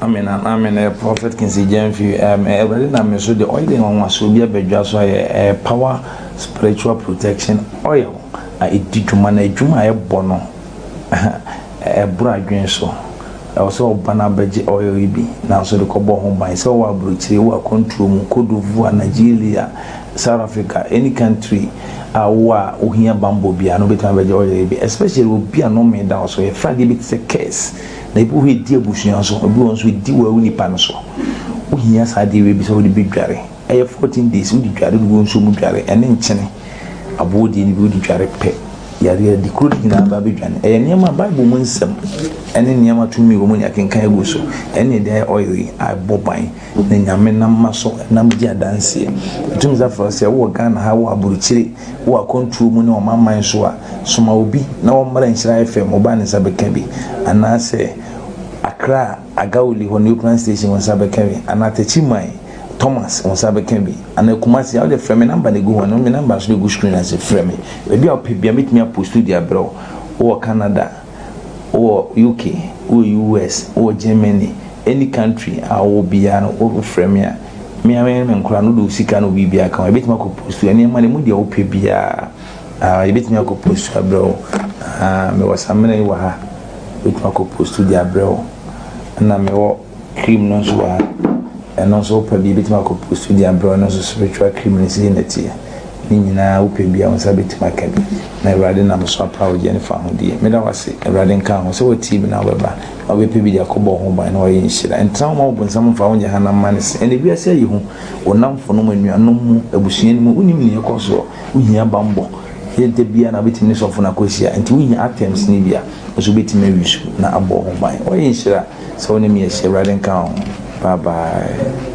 Amen and amen eh, Prophet Kinsey Gyamfi um, eh, Awurade nam me so de oil nwanwasoɔ bi abadwa so ayɛ eh, power spiritual protection oil a ɛdi dwuma na adwuma a ɛbɔ no ɛboro adwene so. Ɛwɔ sɛ ɔba no abɛgye oil yi bi nanso de kɔbɔ ho ban sɛ ɔwɔ aburokyire wɔ akwantuo mu Cote d'Ivoire, Nigeria, South Africa, any country a wowɔ a wohia bammɔ biara no wobɛtumi abɛgye oil yi bi, especially obi a nnome da wo so. Yɛfrɛ adeɛ bi te sɛ curse. Na ebi wɔ hɔ edi abusua so, ebi wɔ hɔ nso edi wɔ nipa no so. Wohia saa adeɛ wei bi sɛ wode bɛdware. Ɛyɛ 14 days wode dware, wode gu nsuo mu dware, ɛne nkyene aboɔ deɛ no bi wode dware pɛ. Yareɛ de kuro no nyinaa ba bɛdwane. Ɛyɛ nneɛma Bible mu nsɛm ɛne nneɛma tumi wɔ mu ne akenkan agu so. Ɛne ɛde ayɛ oil yi a ɛbɔ ban na Nyame nam ma so nam di adanseɛ. Ɛtumi sɛ afrɛ sɛ wowɔ Ghana ha, wowɔ aburokyire, wowɔ akwantuo mu ne ɔmanman so a, soma obi na ɔmmra Nhyira FM, ɔbaa ne nsa bɛka bi. Anaasɛ Accra Agawuli hɔ New Plan Station wo nsa bɛka bi. Anaa Techiman Thomas wo nsa bɛka bi. Anaa Kumasi a wode frɛ me number na ɛgu hɔ no, me number nso na ɛgu screen ase, frɛ me. Baabi a wopɛ biara mɛtumi apost de abrɛ wo. Wowɔ Canada, wowɔ UK, wowɔ US, wowɔ Germany, any country a wowɔ biara no wofrɛ me a, me ara me ne me nkwadaa no wode wo sika ne wo biribiara ka ho, yɛbɛtumi akɔ post nneɛma no mu deɛ wopɛ biara. Ah, yɛbɛtumi akɔ post abrɛ wo. Ah, mewɔ samina yi wɔ ha, yɛbɛtumi akɔ post de abrɛ wo. Ɛna mewɔ cream no nso wɔ ha, ɛno nso wopɛ bi yɛbɛtumi akɔ post de abrɛ wo. Ɛno nso spiritual cream no sei na ɛteɛ. Ne nyinaa wopɛ bi a wo nsa bɛtumi aka bi. Na Awurade nam so apa wo gye ne fa ahodie. Meda wo ase, Awurade nka ho sɛ woatie bi na wobɛba na wobɛpɛ bi de akɔbɔ wo ho ban na wayɛ nhyira. Ntena hɔ ma wo bonsam mfa wo nyɛ hanam ma ne se. Ɛnɛ wiase ayɛ hu, wo nnamfonom, anuanom mu, abusua no mu, wonim nea ɛkɔ soɔ. Wohia bammɔ. Yɛ da biara na wobɛtumi ne sɔfo no akɔhyia. Nti wohia items no bi a, wo nso wobɛtumi awi so na abɔ wo ho ban. Wayɛ nhyira sɛ wo ne me ahyia. Awurade nka wo ho. Bye bye.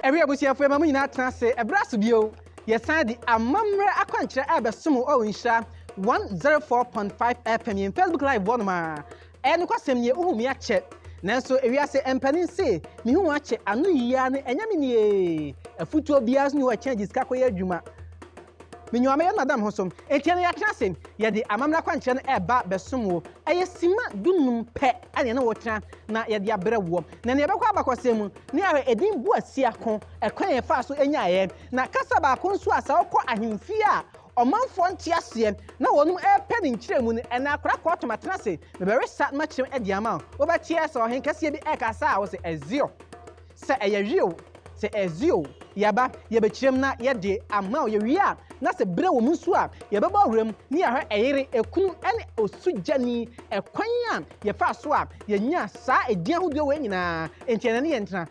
Ɛwei abusuafo yɛma mo nyinaa tena ase ɛberɛ aso bio yɛsan de amammerɛ akwankyerɛ ɛrebɛsom wo ɔwɔ nhyira 104.5 FM yɛn Facebook live hɔ nom a ɛyɛ nokwasɛm nie wohu me akyɛ nanso ewiase mpanin se mehu wo akyɛ ano yie ara ne ɛnyɛ me nie afutuo biara nso ni hɔ ɛkyɛn gye sika kɔyɛ adwuma Menyiwa mɛyɛ no adam ho so. Enti ɛno yɛatena ase, yɛde amammerɛ akwankyerɛ no reba bɛsom wo. Ɛyɛ simma dunnum pɛ na yɛne wo tena na yɛde abrɛ woɔ. Na nea ɛbɛkɔ abakɔsɛm mu ne ahwɛ edin Boasiako, ɛkwan a yɛfaa so nyaeɛ. Na kasa baako nso a sɛ wokɔ ahemfie a ɔmanfoɔ nte aseɛ na wɔnom repɛ ne nkyerɛmu no, ɛnɛ akora kɔɔto matena ase mebɛwesa na makyerɛm de ama wo. Wobɛteɛ sɛ ɔhenkɛseɛ bi rekasa a wose Ɛzio. Sɛ ɛyɛ we o, sɛ ɛdze o, yɛba, yɛbɛkyerɛ mu na yɛde ama wo. Yɛwie a, na sɛ berɛ wɔ mu nso a, yɛbɛbɔ awura mu na yɛahwɛ ɛyere, ekunu ne osugyani, ɛkwan a yɛfaa so a yɛnyaa saa edin ahodoɔ wei nyinaa. Enti ɛnnɛ ne yɛntena.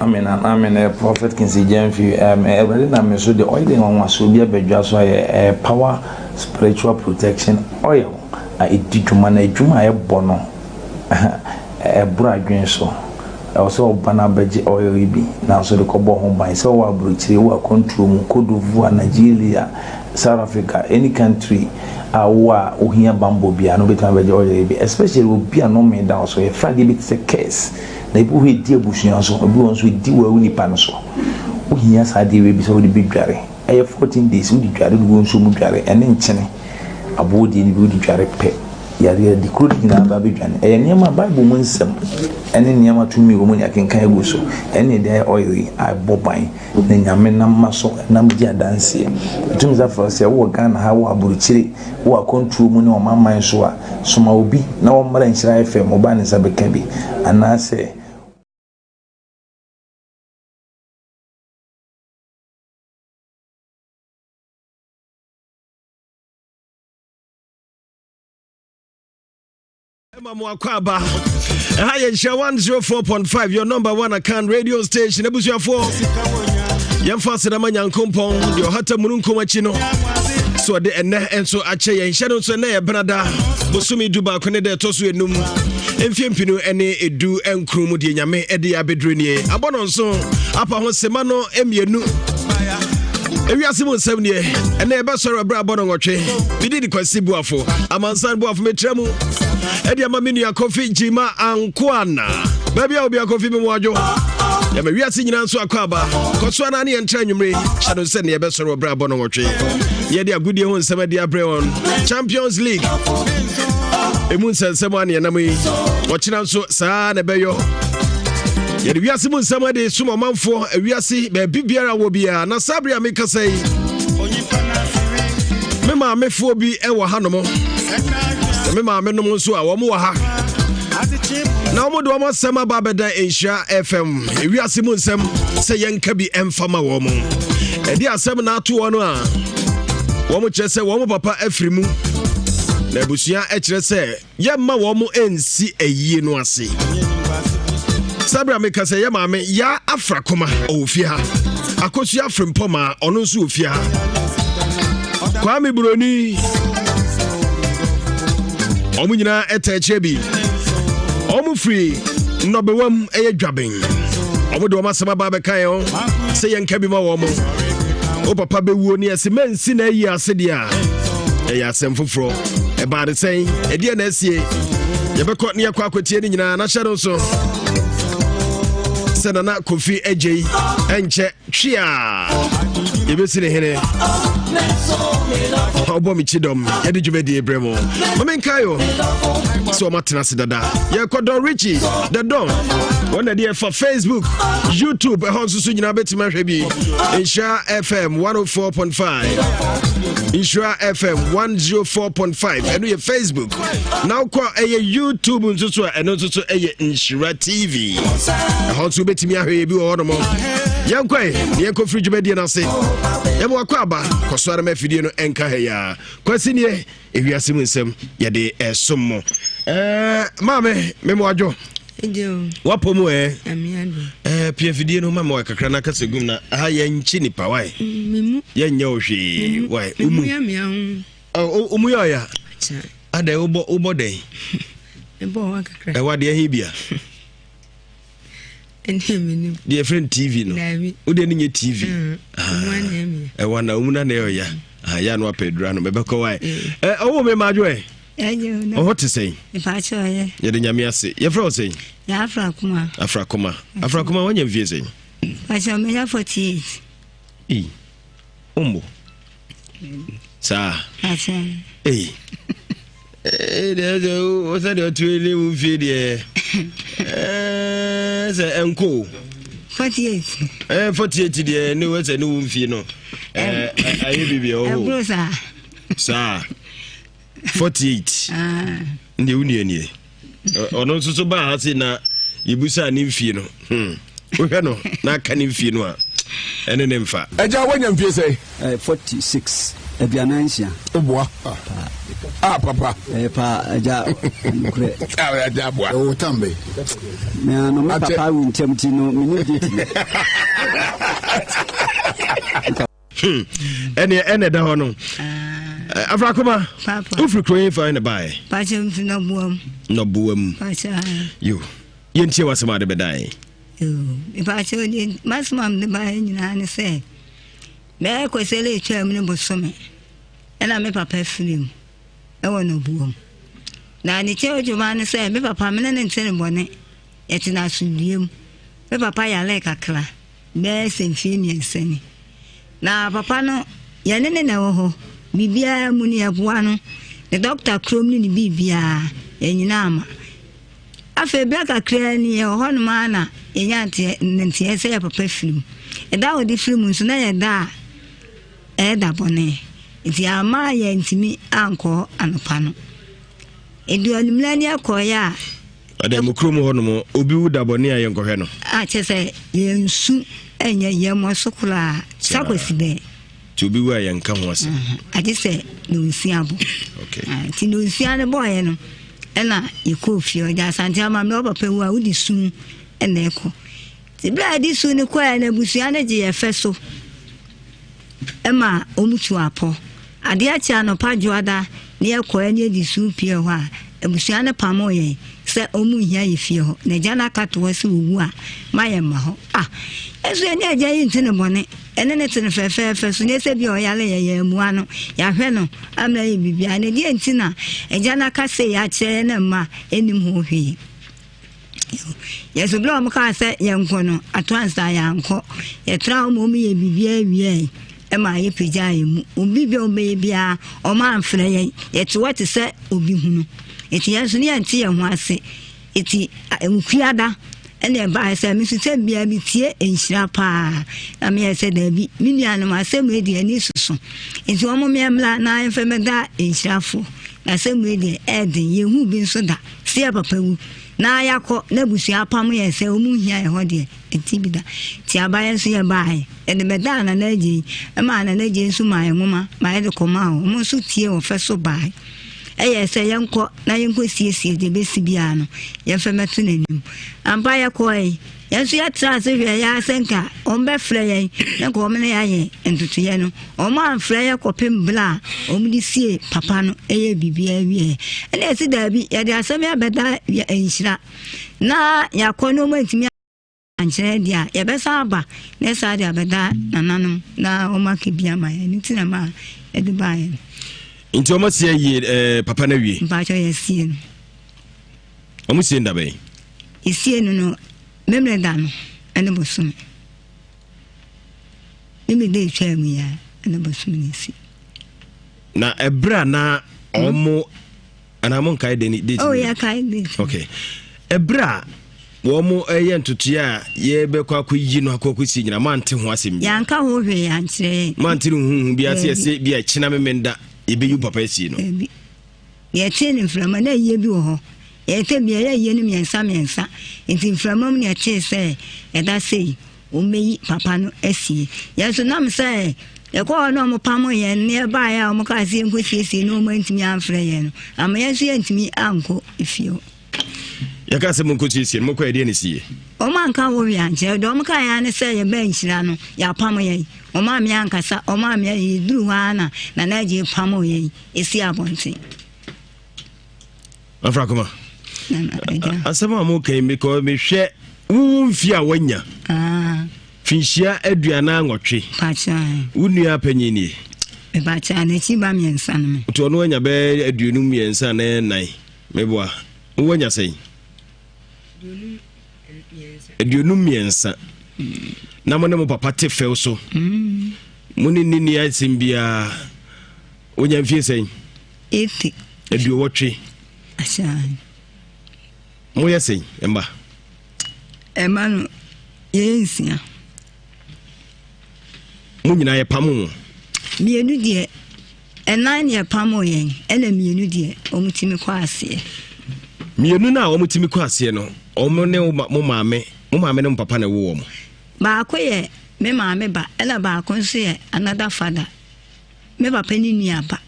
Amen and amen eh, Prophet Kinsey Gyamfi um, eh, Awurade nam me so de oil nwanwasoɔ bi abadwa so ayɛ eh, power spiritual protection oil a ɛdi dwuma na adwuma a ɛbɔ no Ɛboro adwene so. Ɛwɔ sɛ ɔba na abɛgye oil yi bi nanso de kɔbɔ ho ban. Sɛ wowɔ aburokyire, wowɔ akwantuo mu, Cote d'Ivoire, Nigeria, South Africa, any country a wowɔ a wohia bammɔ biara no wobɛtumi abɛgye oil yi bi. Especially obi a nnome da wo so. Yɛfrɛ adeɛ bi te sɛ curse. Na ebi wɔ hɔ ɛdi abusua so, ebi wɔ hɔ nso ɛdi wo nipa no so. Wohia saa adeɛ wei bi sɛ wode bɛdware. Ɛyɛ 14 days wode dware, wode gu nsuo mu dware, ɛne nkyene aboɔ deɛ no bi wode dware pɛ. Yareɛ de kuro no nyinaa ba abɛdwane. Ɛyɛ nneɛma a Bible mu nsɛm ne nneɛma tumi wɔ mu ne akenkan agu so. Ɛne ɛde ayɛ oil yi a ɛbɔ ban na Nyame nam ma so nam di adanseɛ. Ɛtumi sɛ afrɛ sɛ wowɔ Ghana ha, wowɔ aburokyire, wowɔ akwantuo mu ne ɔmanman so a, soma obi na wɔmmra Nhyira FM, ɔbaa ne nsa bɛka bi. Anaasɛ. Ɛma mo akwaaba. Ɛha yɛ nhyira 104.5 your number one Akan radio station. Abusuafoɔ, yɛmfa aseda ma Nyankompɔn deɛ ɔhata mununkum akyi no so ɔde ɛnɛ nso akyɛ yɛn nhyɛ no nso ɛnɛ yɛ benada bosome du baako ne deɛ ɛtɔ so enum mfie mpinu ne edu nkron mu deɛ nyame ɛde yɛ abɛduro nie abɔ no nso apa ho sema no mmienu ewiase mu nsɛm nie ɛnɛ yɛbɛsɔre ɛberɛ abɔ no nwɔtwe mede de kwasi buafo amansan buafo metrɛ mu ɛde ama me nua kofi gyima ankoana baabi a obi akofi me mu adwo yɛma wiase nyinaa nso akɔ aba kɔ so anaa ne yɛntra anwummere hyɛ no sɛ ne yɛbɛsɔre wɔ berɛ abɔ no nwɔtwe yɛde agodie ho nsɛm adi abrɛ wɔn champions league ɛmu nsɛnsɛm a ne yɛnam yi ɔkyena nso saa na ɛbɛyɔ yɛde wiase mu nsɛm de som ɔmanfoɔ wiase baabi biara wɔ biara na saa bere a mekasa yi me maamefoɔ bi wɔ hanom na me maame nom nso a wɔn wɔ ha na wɔn de wɔn asɛm aba abɛda nhyira fm ewiase mu nsɛm sɛ yɛnka bi ɛmfa ma wɔn ɛde asɛm na ato wɔn a wɔn kyerɛ sɛ wɔn papa afiri mu na abusua kyerɛ sɛ Yɛmma wɔn nsi ayie no ase. Saa berɛ a meka sɛ yɛ maame ya afra koma ɔwɔ fie ha. Akosua Frimpɔma ɔno nso wɔ fie ha. Kwame Buroni wɔn nyinaa ɛta akyire bi. Wɔn firi nnɔbewam ɛyɛ dwaben. Wɔn de wɔn asɛm aba abɛka yɛn sɛ yɛnka bi ma wɔn. Wo papa bɛwuo ne ɛsɛ mɛnsi na ayi ase deɛ a ɛyɛ asɛm foforɔ. Ɛbaa ne sɛn? Ɛdeɛ na asie? Yɛbɛkɔ ne yɛkɔ akɔtie no nyinaa na hyɛ no nso sɛ Nana Kofi Agyei ɛnkyɛ twe a yɛbɛsi ne hene ɔbɔ me kyidɔm yɛde dwumadie brɛ mu ma menkae o sɛ ɔmatena ase dada yɛkɔ Don Richie the Don wɔn na deɛ ɛfa Facebook YouTube ɛhɔ nso so nyinaa bɛtumi ahwɛ bi Nhyira FM 104.5 Nhyira FM 104.5 ɛno yɛ Facebook na wokɔ ɛyɛ YouTube nso so a ɛno nso so ɛyɛ Nhyira TV ɛhɔ nso wobɛtumi ahwɛ yɛ bi wɔ hɔnom yɛnkɔe ne yɛnkɔfiri dwumadie no ase yɛma wakɔ aba kɔ so ara ma afidie no ɛnka ha yi a kwasi nie ewiase mu nsɛm yɛde ɛsom mo maame memoadwo wapɔ mu ɛ eh, pia fidie no ma ma kakra na kasa gum na aha yɛnkye nipa wae mm, yɛnyɛ wo hwee wae womu womu yɛ ɔya adɛn wobɔ wobɔ dɛn ɛwɔ adeɛ he bia deɛ ɛfrɛ no tv no wodeɛ no nyɛ tv mm, ah, ɛwɔ na womu na na ɛyɛ ɔya ah, yɛ ano apɛ adura no mɛbɛkɔ wae ɔwo me maadwo ɛ ɔhɔ te sɛn yɛde nyame ase yɛfrɛ wo sɛn afrakoma afrakoma woanya mfie sɛn ei wombo saa ei sɛdeɛ ɔtumi ne wo mfie deɛ sɛ ɛnkɔ o 48 48 deɛ ne wo sɛ ne wo mfie no ayɛ biribi ɛwɔ saa 48 ndeɛ wo nua nie ɔno nso so baa ha se na yɛbusaa ne mfie no hmm. wohwɛ no na aka ne mfie no a ɛne ne mfa agya woanya mfie sɛ 46 46 woboa ah papa ɛyɛ paa agya nokorɛ agya aboa ɛwɔ tam bɛ no me papa wu ntɛm ti no menim date no Hmm. ɛneɛ ɛna ɛda hɔ no ah. afrakoma wofiri kuro yi fa ne baɛ nɔboa mu yo yɛntie w'asɛm a wode bɛdae masɛm a mede baeɛ nyinaa ne sɛ bɛyɛ kɔsɛle ɛtwaa mu no bosome ɛna me papa firi mu ɛwɔ nɔboa mu na ne kyɛ adwuma ne sɛ me papa mene ne nte ne bɔne yɛtena asomdue mu me papa yare kakra Bɛyɛ sɛ mfeɛ mmiɛnsa ni. Na papa no, yɛne no na ɛwɔ hɔ. Biribiara mu no, yɛboa no. Ne dɔkta kurom ne ne biribiara, yɛn nyinaa ama. Afei berɛ kakraa ni, yɛwɔ hɔnom ara na yɛnya nteɛ nteɛ sɛ yɛ papa firi mu. Ɛda a ɔde firi mu nso, na yɛ da a ɛyɛ da bɔne. Nti amma yɛntumi ankɔ anɔpa no. Ɛdu anwummerɛ ne yɛkɔeɛ a. Ɔdɛ mo kurom hɔ nom obi wu da bɔne a yɛnkɔhwɛ no. A kyerɛ sɛ yɛnsu ɛnyɛ yɛmmɔ so koraa sa kɔsi bɛn. Nti obi wu a yɛnka ho asɛm. Agye sɛ nonsia bɔ. Okay. Nti nonsia no bɔɔyɛ no ɛna yɛkɔɔ fie ɔgya Asante amammerɛ wo papa wu a wode su ɛna ɛkɔ. Nti berɛ a yɛde su no kɔɛ no abusua no gye yɛ fɛ so. ma wɔtu apɔ. Adeɛ kye anɔpa dwoada na yɛkɔɛ na yɛde su pue hɔ a, abusua no pamoo yɛn sɛ wɔnhia yɛ fie hɔ. Na agya no aka to hɔ sɛ ɔwu a, ma yɛmma hɔ. Ah! Yɛn nso yɛne agya yi nte no bɔne. Yɛne no te no fɛfɛɛfɛ so. Nyɛ sɛ bi a ɔyare yɛn, yɛammua no. Yɛahwɛ no ama ayɛ biribiara. Na deɛn nti na agya no aka sei akyerɛ yɛn na mma yɛnnim ho hwee? Yɛn so berɛ a wɔkaa sɛ yɛnkɔ no, ato ansa yɛankɔ. Yɛtraa hɔ ma wɔyɛɛ biribiara wieeɛ ma yɛpagyaa yɛn mu. Obi bi a wɔbɛyɛ biara, wɔamfrɛ yɛn. Yɛte hɔ te sɛ obi hunu. Enti yɛn nso ne yɛnte yɛn ho ase. Enti Wukuada ɛna ɛbaeɛ sɛ me nso sɛ biara metie nhyira paa. Na meyɛ sɛ daabi, me nuanom asɛm wei deɛ ani soso. Enti wɔn mmra na yɛmfa mmɛda nhyirafoɔ. Na asɛm wei deɛ ɛyɛ den, yɛnhuu bi nso da. Sɛ yɛ papa wu na yɛakɔ na abusua apamo yɛn sɛ wɔn nhia yɛn hɔ deɛ, ɛnte bi da. Nti aba yɛn nso yɛbaeɛ. Yɛde bɛdaa Nana Agyei, ɛmaa Nana Agyei nso maa yɛn nwoma ma yɛde kɔmaa wɔn. Wɔn nso tiee wɔ fɛ so baeɛ. Ɛyɛɛ sɛ yɛnkɔ na yɛnkɔsiesie deɛ ɛbɛsi biara no, yɛmfa mmɛto n'anim. Ampa yɛkɔeɛ. Yɛn nso yɛtraa ase hwɛeɛ ara sɛ nka wɔbɛfrɛ yɛn na nka wɔn ne yɛn ayɛ ntotoeɛ no. Wɔamfrɛ yɛn kɔpem berɛ a wɔde siee papa no yɛɛ biribiara wieeɛ. Ɛna yɛse daabi, yɛde asɛm yi abɛda nhyira na yɛakɔ na wɔantumi ankyerɛ yɛn deɛ a, yɛbɛsan aba na yɛsan de abɛda nananom na wɔaka bi ama yɛn. Ɛno nti na ɛma yɛde baeɛ no. Nti wɔasi ayie eh, papa no awie? Mpakyɛ yɛasie no. Wɔn sie no da bɛn? Yɛsie no no Memeneda da no ne bosome. Memeneda etwaa mu yi ara ne bosome na esie. Na ɛberɛ a na wɔn anaa mo nkae date date? Oh yɛkae date. Okay. Ɛberɛ a wɔn ɛyɛ ntotoeɛ a yɛbɛkɔ akɔyi no akɔ akɔsie nyina moante ho asɛm bi? Yɛanka ho hwee ankyerɛ yɛn. Moante no huhu bi ase ɛsɛ bi a ɛkyena Memenda yɛbɛyi papa asie no? Dabi. Yɛtee no mframa, na ayie bi wɔ hɔ. Yɛtɛ bi, ɛyɛ ayie no mmiɛnsa mmiɛnsa. Nti mframa mu na yɛtee sɛ ɛda sei, wɔbɛyi papa no asie. Yɛn nso nam sɛ yɛkɔɔ hɔ na wɔpamo yɛn na yɛbaeɛ a wɔkaa sɛ yɛnkɔsiesie na wɔantumi amfrɛ yɛn no, ama yɛn nso yɛantumi ankɔ fie hɔ. Yɛka sɛ monkɔsiesie no, mokɔɛ deɛ ne sie? Wɔn anka wo hwee ankyerɛ. Deɛ wɔn kaeɛ ara ne sɛ yɛbaa nhyira no, yɛapamo yɛn. Wɔn ammea ankasa, wɔn ammea yɛduru hɔ ara na Nana Agyei pamoo yɛn. Esi abɔnten. Afrakoma. Asɛm a moka yi mekɔ mehwɛ wowo mfie a woanya. Ah. Finhyia aduanan nwɔtwe. Wo nua panyin nie. Mepakyɛ n'akyi ba mmiɛnsa no me. Nti ɔno anya bɛyɛ 53 na nan. Meboa. Wo anya sɛn? 53. Na mo ne mo papa te fɛw so. Mm. Mo ne ne nni asɛm biara. Wonya mfie sɛn? 80. 80. Moyɛ sɛn mma? Ɛma no yɛyɛ nsia. Mo nyinaa yɛpamo mo? Mmienu deɛ, ɛnan ne yɛpamo yɛn, ɛna mmienu deɛ wɔtumi kɔ aseɛ. Mmienu no a wɔtumi kɔ aseɛ no, wɔn ne mo maame, mo maame ne mo papa na ɛwo wɔn? Baako yɛ me maame ba, ɛna baako nso yɛ another father. Me papa ne nua ba.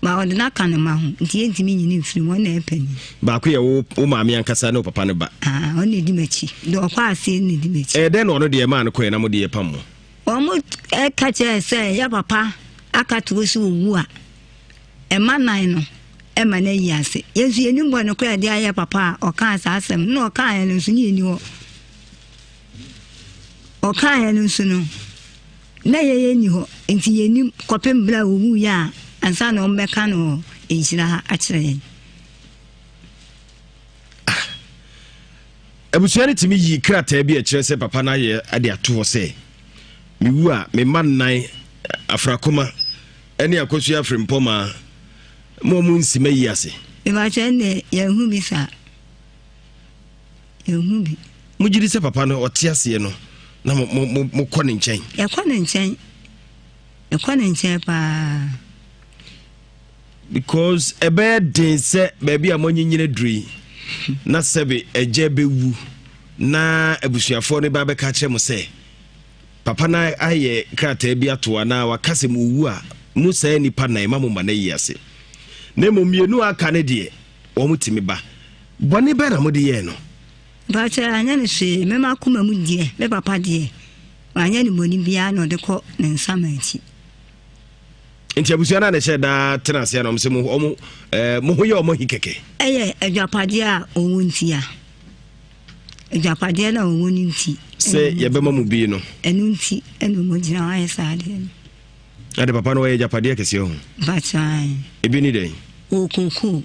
Ba ɔde no aka ne mma ho, nti yɛntumi nyi no mfiri mu, ɔno na ɛyɛ panin. Baako yɛ wo wo maame ankasa ne wo papa no ba. Ah, ɔno na ɛdi m'akyi. Deɛ ɔkɔ aseɛ no na ɛdi m'akyi. Ɛyɛ dɛn na ɔno deɛ ɛmaa no kɔɛ na mo deɛ ɛpam mo? Wɔn ka kyerɛɛ sɛ yɛ papa aka to hɔ sɛ ɔwu a, mma nan no ɛma no ayi ase. Yɛn nso yɛnim bɔne koraa ɛde ayɛ papa a ɔkaa saa asɛm no. Na ɔkaeɛ no nso ne yɛnni hɔ. Ɔkaeɛ no nso no, na yɛn nni hɔ, nti yɛnnim kɔpem berɛ a ɔwuiɛ a ansa na wɔbɛka no wɔ nhyira ha akyerɛ yɛn. Ah. Abusua no tumi yii krataa bi a ɛkyerɛ sɛ papa no ayɛ de ato hɔ sɛ mewu a me mma nnan Afrakoma ne Akosua Afirimpɔmaa. Mo ɔmo nsi ma yi ase. Mepakyɛ ɛndeɛ yɛnhu bi saa. Yɛnhu bi. Mo gyidi sɛ papa no ɔte aseɛ no na mo mo mo mo kɔ ne nkyɛn? Yɛkɔ ne nkyɛn. Yɛkɔ ne nkyɛn paa. Because ɛbɛyɛ den sɛ baabi a moanyinyini aduru yi na sɛbe agya bɛwu na abusuafoɔ no ba bɛka kyerɛ mo sɛ papa no ayɛ krataa bi ato anaa waka sɛ mowu a mo saa nnipa nan ma mo ma no ayi ase na mmom mmienu a aka no deɛ wɔn tumi ba. Bɔne bɛn na mode yɛɛ no? Mpakyɛ anyɛ no hwee, me m'akoma mu deɛ, me papa deɛ, wanyɛ no bɔne biara na ɔde kɔ ne nsa ma akyi. Nti abusua no a na ɛhyɛ daa tena ase a na wɔn sɛ mo wɔn ɛɛ mo ho yɛ wɔn ahi kɛkɛ. Ɛyɛ adwapadeɛ a ɔwɔ nti a adwapadeɛ no a ɔwɔ no nti. Sɛ yɛbɛma mo bi no. Ɛno nti ɛna wɔn gyina hɔ ayɛ saa adeɛ no. Ɛde papa no ɔyɛ agyapadeɛ kɛseɛ ho. Mpakyɛw. Ebi ne dɛn? Ɔwɔ koko,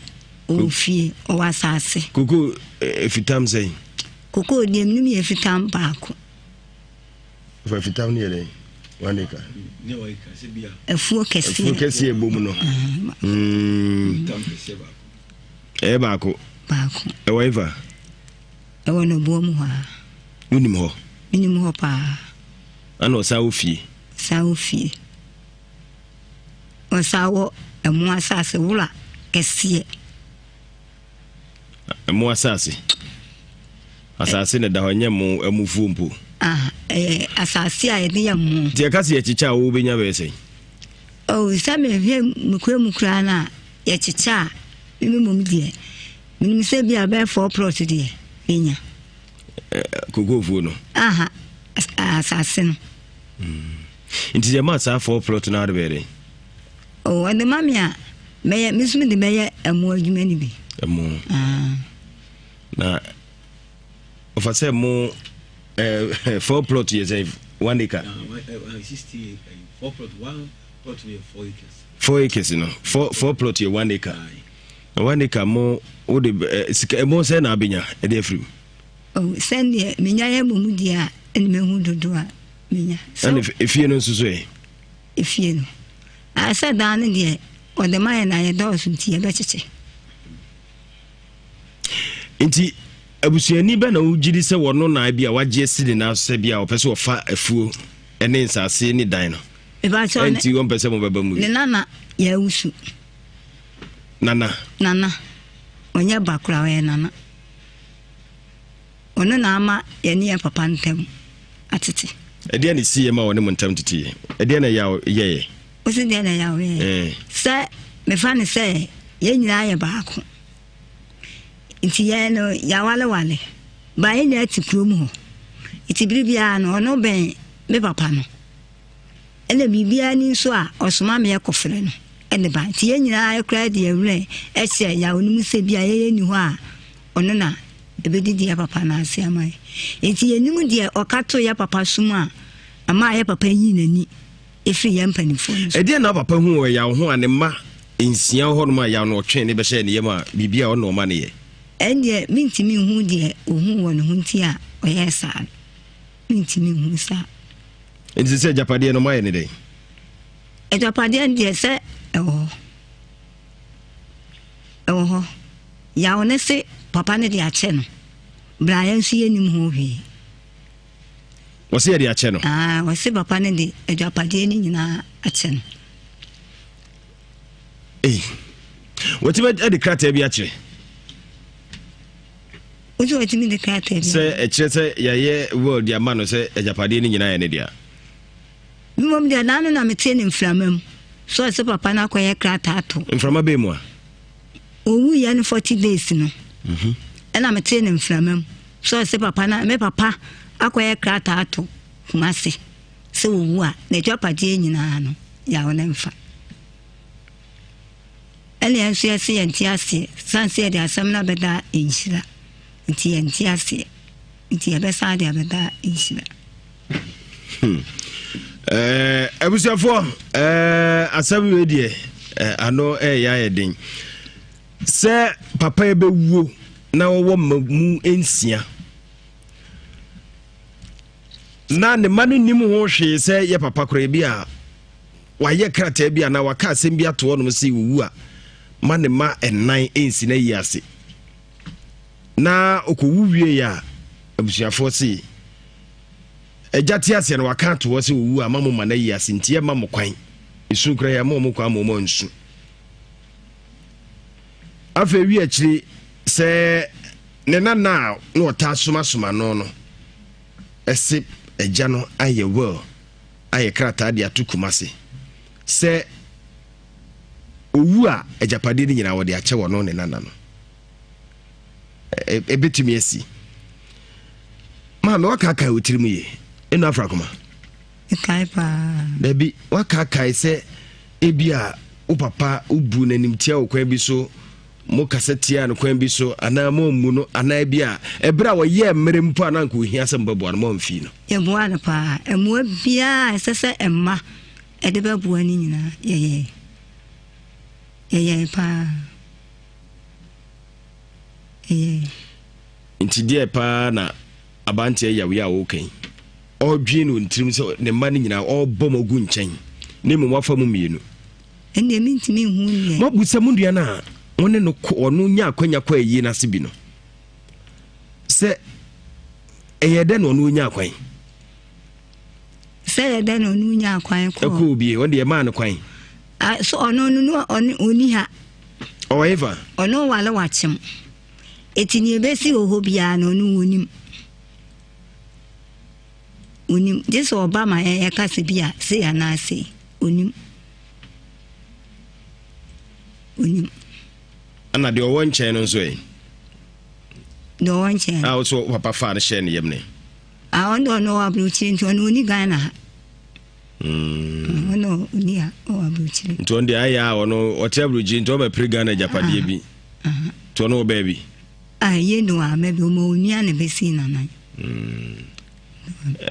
ɔwɔ fie, ɔwɔ asase. Koko efitam sɛn? Koko deɛ menim yɛ fitam baako. Fa fitam no yɛ dɛn? One acre. Afuo kɛseɛ. Afuo kɛseɛ bɔ mu no. Mm. Ɛyɛ baako. Baako. Ɛwɔ efa? Ɛwɔ nɔboɔ mu hɔ a. Wonim hɔ? Menim hɔ paa. Ɛna ɔsan wɔ fie. Ɔsan wɔ fie. Ɔsan wɔ ɛmo asase wura kɛseɛ. Ɛmo asase. Asase na ɛda hɔ ɛnyɛ mo ɛmofuo mpo. Ah, ɛyɛ asase a yɛde yɛ mo. Nti ɛka sɛ yɛkyekyɛ a wobɛnya bɛyɛ sɛn? Oh, sɛ mehwɛ mekura mu koraa no a yɛkyekyɛ a meme mmom deɛ menim sɛ bi a bɛyɛ four plot deɛ menya. Kokofuo no. Aha, asase no. Nti yɛ ma saa four plot no ade bɛyɛ dɛn? Oh, ɔde ma me a, mɛyɛ, me nso mede bɛyɛ ɛmo adwuma no bi. Ɛmo. Ah. Na ɔfa sɛ mo eh, four plot yɛ sɛ one acre. Four plot, one plot yɛ 4 acres. 4 acres no, four plot yɛ 1 acre. Na 1 acre mo wode eh, sika ɛmo sɛ na abɛnya ɛde afiri mu. Oh, sɛdeɛ menya yɛ mmɔ mu deɛ a, ɛne mehu dodo a menya. Ɛne efie no nso so ɛ? Efie no. Ah, sɛ dan no deɛ, ɔde ma yɛ na yɛdɔɔso nti yɛbɛkyekyɛ. Nti abusuani bɛ na wogye di sɛ wɔno na bi a wagye asi ne nan so sɛ bi a ɔpɛ sɛ ɔfa afuo ne nsase ne dan no? Ɛnti wɔmpɛ sɛ mobɛba mu. Ne nana yɛ awusu. Nana. Nana. Ɔnyɛ ba koraa, ɔyɛ nana. Ɔno na ama yɛne yɛn papa ntam atete. Ɛdeɛ na ɛsiiɛ ma ɔne mo ntam teteeɛ? Ɛdeɛ na yaw yɛeɛ? Wo se deɛ na yaw yɛeɛ? Eh. Sɛ mefa no sɛ yɛn nyinaa yɛ baako. Nti yɛn no yɛawalewale. Ba yɛn nyinaa te kurom hɔ. Nti bere biara no ɔno bɛn me papa no. Ɛna biribiara ni nso a ɔsoma me kɔfrɛ no de ba. Nti yɛn nyinaa koraa de yɛn werɛ hyɛ yaw no mu sɛ bi a yɛyɛ nni hɔ a ɔno na ɛbɛdidi yɛ papa no ase ama yɛn. Nti yɛnim deɛ ɔka too yɛ papa som a ɛmaa yɛ papa yii n'ani firi yɛn mpanimfoɔ no so. Ɛdeɛn na wo papa hu wɔ yaw ho a ne mma nsia wɔ hɔnom a yaw no ɔtwee ne bɛhyɛɛ ne yam a biribi a ɔno na ɔma no yɛ? Ɛndeɛ mentumi nhu deɛ ɔhuu wɔ ne ho nti a ɔyɛɛ saa no. Mentumi nhu saa. Nti sɛ agyapadeɛ no moayɛ ne dɛn? Agyapadeɛ no deɛ sɛ ɛwɔ hɔ. Ɛwɔ hɔ. Yaw ne se papa no de akyɛ no. Berɛ a yɛn nso yɛnnim ho hwee. Wɔse yɛde akyɛ no? Ah, wɔse papa no de agyapadeɛ no nyinaa akyɛ no. Ei, wɔtumi de krataa bi akyerɛ? Wosɛ wɔtumi de krataa bi sɛ ɛkyerɛ sɛ yɛayɛ will de ama no sɛ agyapadeɛ no nyinaa yɛ ne dea? Mmom deɛ daa no na metee ne mframa mu sɛ ɔsɛ papa no akɔyɛ krataa to. Mframa bɛɛ mu a? Ɔwuiɛ no 40 days no ɛna metee ne mframa mu sɛ ɔsɛ papa no me papa akɔyɛ krataa to Kumase sɛ ɔwu a n'agyapadeɛ nyinaa no yaw ne mfa. Ɛna yɛn nso yɛse yɛnte aseɛ sane sɛ yɛde asɛm no abɛda nhyira nti yɛnte aseɛ nti yɛbɛsan de abɛda nhyira. Abusuafoɔ, asɛm wei deɛ ano ɛyɛ ayɛ den sɛ papa yi bɛwuo na wɔwɔ mma mu nsia na ne mma no nim ho hwee sɛ yɛ papa koraa bi a wayɛ krataa bi anaa waka asɛm bi ato hɔnom sɛ wɔwu a. ma ne mma nnan nsi n'ayi ase. Na ɔkɔwu wieeɛ a, abusuafoɔ se, Agya te aseɛ no waka ato hɔ sɛ ɔwu a ma mo ma no ayi ase nti yɛmma mo kwan. Esu koraa yɛama wɔn kwan ma wɔn ansu. Afei wi akyiri sɛ ne nana a na ɔtaa somasoma no no ɛse agya no ayɛ will ayɛ krataa de ato Kumase sɛ owu a agyapadeɛ no nyinaa wɔde akyɛ wɔn ne nana no. Ɛbɛtumi asi. Maame wakaakae wo tirim yie ɛnu afra koma. Ɛkae paa. Dabi wakaakae sɛ ebi a wo papa wobu n'animtia wɔ kwan bi so mo kasa tia no kwan bi so anaa mo ammu no anaa bi a ɛberɛ a wɔyɛɛ mmerɛ mpo a na anka ohia sɛ mobɛboa no mo amfii no. Yɛboa no paa. Mmoa biara a ɛsɛ sɛ mma ɛde bɛboa no nyinaa yɛyɛe. Yɛyɛe paa. Yɛyɛe. Nti deɛ paa na abanteɛ yaw yi a woka yi ɔredwen no wɔ ne tirim sɛ ne mma no nyinaa ɔrebɔ mo agu nkyɛn na mmom wafa mu mmienu. Ɛnneɛ mentumi nhu deɛ. Moabu sɛ mo nua no a mo ne no kɔ ɔno nya akwanya kɔ ayie no ase bi no sɛ ɛyɛ dɛ na ɔno ɔnya kwan. Sɛ ɛyɛ dɛ na ɔno nya kwan kɔ. Ɛkɔ obie ɔno deɛ ɛmaa no kwan. So ɔno no ɔno ɔni ha. Ɔwɔ hefa? Ɔno wale wakyem. Eti nea ebesi wɔ hɔ biara no, ɔno onim. Onim. Gye sɛ ɔba ma yɛka sɛ bi a sei anaa sei. Onim. Onim. Ɛna deɛ ɔwɔ nkyɛn no nso ɛ? Deɛ ɔwɔ nkyɛn. A ɔsɛ papa faa no hyɛɛ ne yam ne. A ɔno ɔno ɔwɔ aburokyire nti ɔno ɔni Ghana ha. Mm. Ɔno ɔni ha ɔwɔ aburokyire. Nti ɔno deɛ ayɛ a ɔno ɔte aburokyire nti ɔbɛpere Ghana agyapadeɛ bi. Nti ɔno wɔ baabi. A ɛyɛ no a mɛbi ɔma onua na bɛsi nanan. Mm.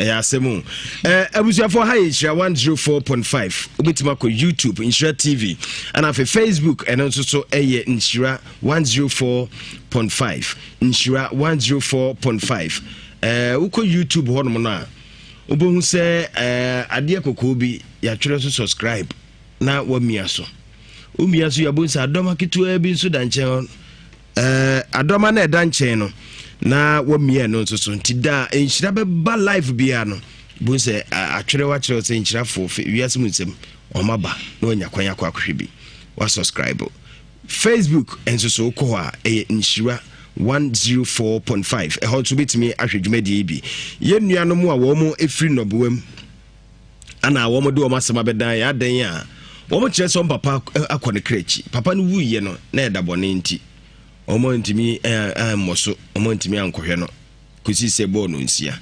Ɛyɛ asɛm o. Eh, abusuafoɔ ha yɛ Nhyira 104.5. Wobɛtumi akɔ YouTube Nhyira TV ɛna afei Facebook ɛno nso so ɛyɛ Nhyira 104.5. Nhyira 104.5. Eh, wokɔ YouTube hɔnom no a wobɛhu sɛ eh, adeɛ kɔkɔɔ bi yɛatwerɛ so subscribe na wamia so. Womia so yɛabɔ sɛ adɔma ketewaa bi nso da nkyɛn hɔ. Eh, adɔma no ɛda nkyɛn no na wamia no nso so nti da a nhyira bɛba live biara no bu sɛ atwerɛ wakyerɛ sɛ nhyirafoɔ wiase mu nsɛm ɔma ba na wanya kwan akɔ akɔhwɛ bi wasubscribe Facebook nso so wokɔ hɔ a ɛyɛ nhyira 104.5 ɛhɔ nso wobɛtumi ahwɛ dwumadie yi bi yɛn nuanom a wɔn ɛfiri nnɔboam ana wɔn de wɔn asɛm abɛdan yɛ adɛn a wɔn kyerɛ sɛ wɔn papa akɔ ne kra akyi papa no wuiɛ no na ɛda bɔne nti wɔn antumi ammɔ so wɔn antumi ankɔhwɛ no kɔsi sɛ bɔɔl no nsia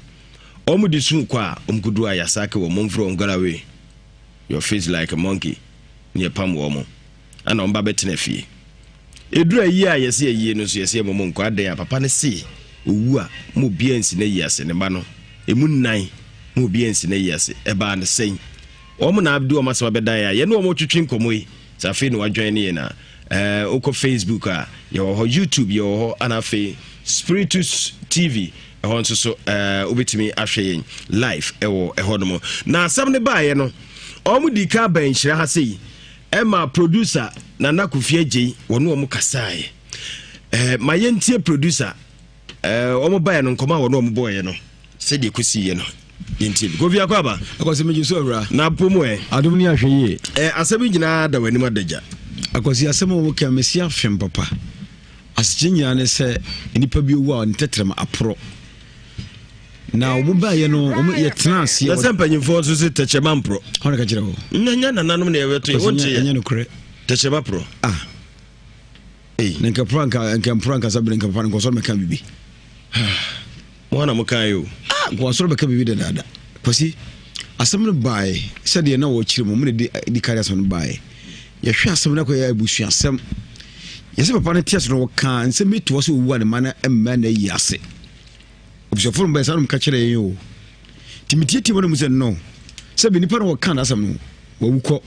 wɔn de suu kɔ a wɔn kɔduru ayasake wɔn mforo wɔn garawe your face like a monkey ne ɛpam wɔn ana wɔn ba bɛtena fie Ɛduru ayie a yɛse ayie no nso yɛse yɛmmɔ mo nkɔ adɛn a papa no se ɔwu a ma obiara nsi n'ayi ase ne mma no ɛmu nnan ma obiara nsi n'ayi ase ɛbaa no sɛn wɔn na abde wɔn asɛm abɛdan a yɛne wɔn twetwe nkɔmmɔ yi sɛ afei na wadwan ne yɛn a ɛɛ wokɔ Facebook a yɛwɔ hɔ YouTube yɛwɔ hɔ ana afei Spiritus TV ɛhɔ nso so ɛɛ wobɛtumi ahwɛ yɛn live ɛwɔ ɛhɔ nom na asɛm no baeɛ no wɔn di ka bɛn nhyira ha sei Ɛma producer Nana Kofi Adjei wɔne wɔn kasaeɛ. Eh, ma yɛntie producer eh, wɔn baeɛ no nkɔmɔ a wɔne wɔn bɔɔeɛ no sɛdeɛ ɛkɔsiiɛ no yɛntie bi. Kofi akɔ aba. Akwasi megye so awura. Na po mu ɛ. Adom ne ahwɛ yie. Eh, asɛm yi nyinaa da w'anim adagya. Akwasi asɛm a woka mesi afem papa. Asekyerɛ nyinaa ne sɛ nnipa bi owu a ne tɛtrɛma aporɔ. Na wɔn baeɛ no wɔn yɛtena aseɛ. Na sɛ mpanyinfoɔ nso sɛ tɛkyɛma mporɔ. Hɔn na ka kyerɛ wɔ. Nyɛ nyɛ nananom na yɛbɛto yɛ wɔn ti yɛ. Ɛnyɛ nokorɛ. Tɛkyɛma porɔ. Ah. Ee. Na nka porɔ nka nka mporɔ ankasa bere nka papa no nkɔsɔrɔ mɛka bibi. Mo na mo kan yi o. Ah nkɔsɔrɔ bɛka bibi dadaada. Kwasi asɛm no baeɛ sɛdeɛ na wɔkyerɛ mu mo na di di kari asɛm no baeɛ. Yɛhwɛ asɛm no akɔyɛ abusuasɛm. Yɛsɛ papa no te ase no wɔkaa nsɛm bi to hɔ sɛ owu a ne mma no mma na ayi ase. Abusuafo no bɛyɛ saa nom ka kyerɛ yɛn o. Nti metietie wɔn mu sɛ no sɛ bi nipa no wɔka n'asɛm no wawu kɔ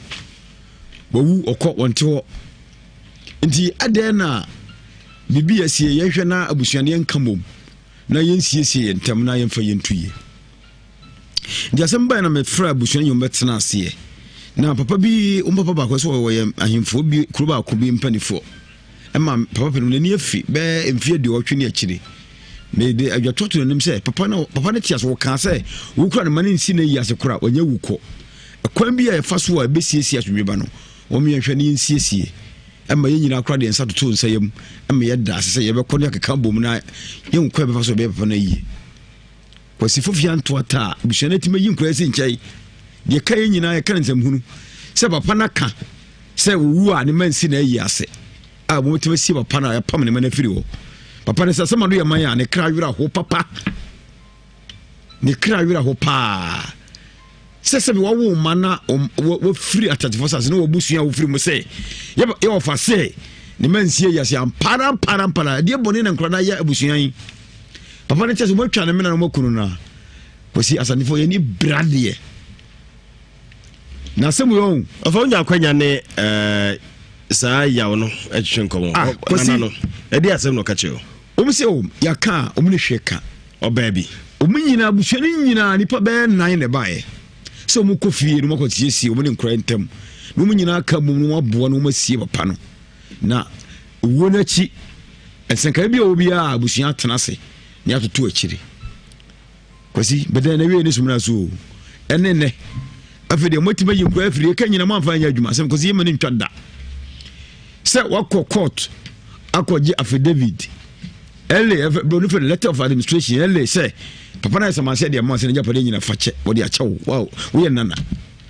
wawu ɔkɔ wɔnte hɔ. Nti adɛn na biribi yɛ sie yɛnhwɛ na abusua no yɛnka mmom na yɛnsiesie yɛn ntam na yɛmfa yɛntu yie. Nti asɛm bae na mefrɛ abusua nyɛ wɔbɛtena aseɛ. Na papa bi, wɔn papa baako sɛ wɔyɛ ahemfoɔ bi kuro baako bi mpanimfoɔ. Ɛma papa panin n'ani afi bɛyɛ mfeɛ aduɔwɔtwe ne akyire. Mede adwatoɔ to n'anim sɛ papa no papa no te ase wɔkaa sɛ wokura ne ma no nsi n'ayi ase kora wɔnyɛ wu kɔ. Ɛkwan bi a yɛfa so a ɛbɛsiesie asomdwe ba no wɔn yɛnhwɛ ne yɛnsiesie. Ɛma yɛn nyinaa kora deɛ nsa toto nsa yam ɛma yɛda ase sɛ yɛbɛkɔ ne akeka bom na yɛn kwan bɛfa so bɛyɛ papa no ayie. Kwasi Fofie anto ata a abusua no atumi ayi nkwadaa si nkyɛn. Deɛ ɛka yɛn nyinaa yɛka no nsɛmhunu sɛ papa no aka sɛ owu a ne mma nsi na ayi ase a wɔtumi asie papa no a yɛpam ne mma no afiri hɔ. Papa no sɛ asɛm ano yɛ man a ne kra werɛ ho papa. Ne kra werɛ ho paa. Sɛ sɛ wɔwo mma na wɔfiri atatefo asase ne wɔbusua a wɔfiri mu sɛ yɛwɔfa sɛ ne ma nsie yɛ ase ampara ampara ampara ɛdeɛ bɔne na nkora no ayɛ abusua yi papa no kyɛ sɛ wɔatwa ne mena no wɔakunu no a kwasi asantefoɔ yɛni bradeɛ na asɛm yɛ ɔhu ɔfa wonya akwanya ne eh, saa yaw no atwetwe nkɔmmɔ ah, kwasi no ɛde asɛm na ɔka kyerɛ Wɔn sɛ o yɛaka a wɔn ne hwɛ ka. Ɔbaa bi. Wɔn nyinaa abusua no nyinaa nipa bɛyɛ nan na ɛbaeɛ sɛ wɔn kɔ fie na wɔn akɔ siesie wɔn ne nkora ntam na wɔn nyinaa ka mum na wɔn aboa na wɔn asie papa no na owuo no akyi nsɛnkae bi a wɔ biara abusua atena ase na yɛatoto akyire. Kwasi, bɛdɛn na wie ne sumina so o. Ɛne nnɛ. Afei deɛ moatumi ayi nkura afiri ɛka nyina moamfa anyɛ adwuma. Asɛm Kwasi yɛma no ntwa da. Sɛ wakɔ court akɔgye affidavit. Ɛle, broni fɛ letter of administration ɛle sɛ papa no ayɛ samansɛ deɛ mo asɛ ne gyapadeɛ nyina fa kyɛ wɔde akyɛ wo. Wow, woyɛ nana.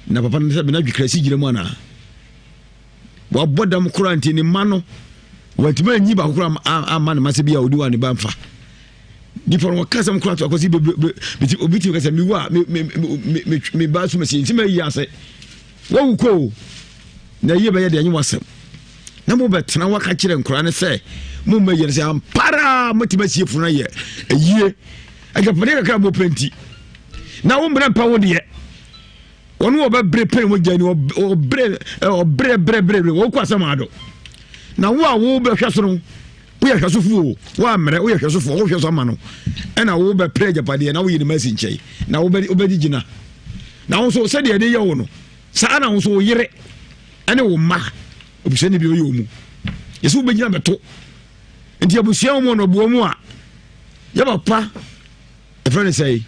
Na papa no sɛ bɛna dwekra si gyina mu anaa? Wabɔ dam koraa nti ne mma no wantumi anyi baako koraa amma ne mma sɛ bi a ɔdi wɔ a ne ba mfa. Nipa no wɔka asɛm koraa to akɔsi bebrebe obi tumi ka sɛ mewu a me me me me ba so mesi nti mayi ase wawu kɔ o na yie bɛyɛ deɛ ɛnyɛ wasɛm na mobɛtena waka kyerɛ nkora no sɛ momma yie no sɛ ampara motumi asie funu ayɛ ayie agyapadeɛ kakra mopɛ nti na wo mmerɛ mpa wo deɛ Wɔn a wɔbɛbere pere mogya ni ɔbere ɔbere bere bere bere wɔkɔ asɛm ado. Na wo a wobɛhwɛ so no woyɛ hwɛsofo o woammerɛ woyɛ hwɛsofo wohwɛ so ama no ɛna wobɛpere agyapadeɛ na woyi ne ma asi nkyɛn na wobɛgye gyina na wo nso sɛdeɛ ɛde yɛ wo no saa na wo nso wo yere ɛne wo mma obusuani bi ɔyɛ wɔ mu yɛsɛ wobɛgyina bɛto nti abusua mu ɔnɔboɔ mu a yɛ papa ɛfrɛ no sɛe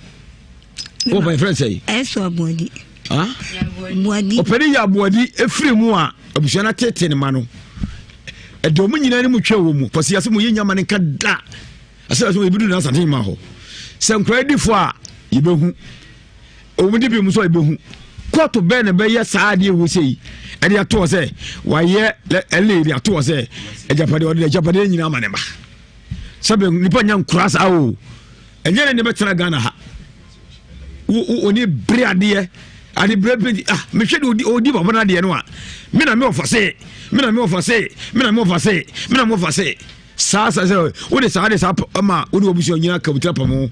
wɔpa ɛfrɛ no sɛe ɛsɔ aboadi aboadi ɔpɛne yɛ aboadi ɛfiri mu a abusua no atete ne ma no ɛde ɔmo nyinaa ne mu twɛ wɔ mu kɔsi ase mu yɛ nyama ne nka da asɛ asɛ yɛbɛdu no asante nyima hɔ sɛ nkora di fo a yɛbɛhu ɔmo di bi mu nso a yɛbɛhu kɔɔto bɛn na bɛyɛ saa adeɛ wɔ sɛ yi ɛde atoɔ sɛ wayɛ ɛle de atoɔ sɛ agyapadeɛ ɔde agyapadeɛ nyinaa ma ne ma sɛbɛ nipa nya nkura saa o ɛnyɛ ne ne bɛtena ghana ha wo ne bere adeɛ ade bere bi ah mehwɛ de odi odi papa no adeɛ no a me na me ɔfa se me na me ɔfa se me na me ɔfa se me na me ɔfa se saa saa sɛ wode saa de saa ama wode wabusua nyina kabutra pam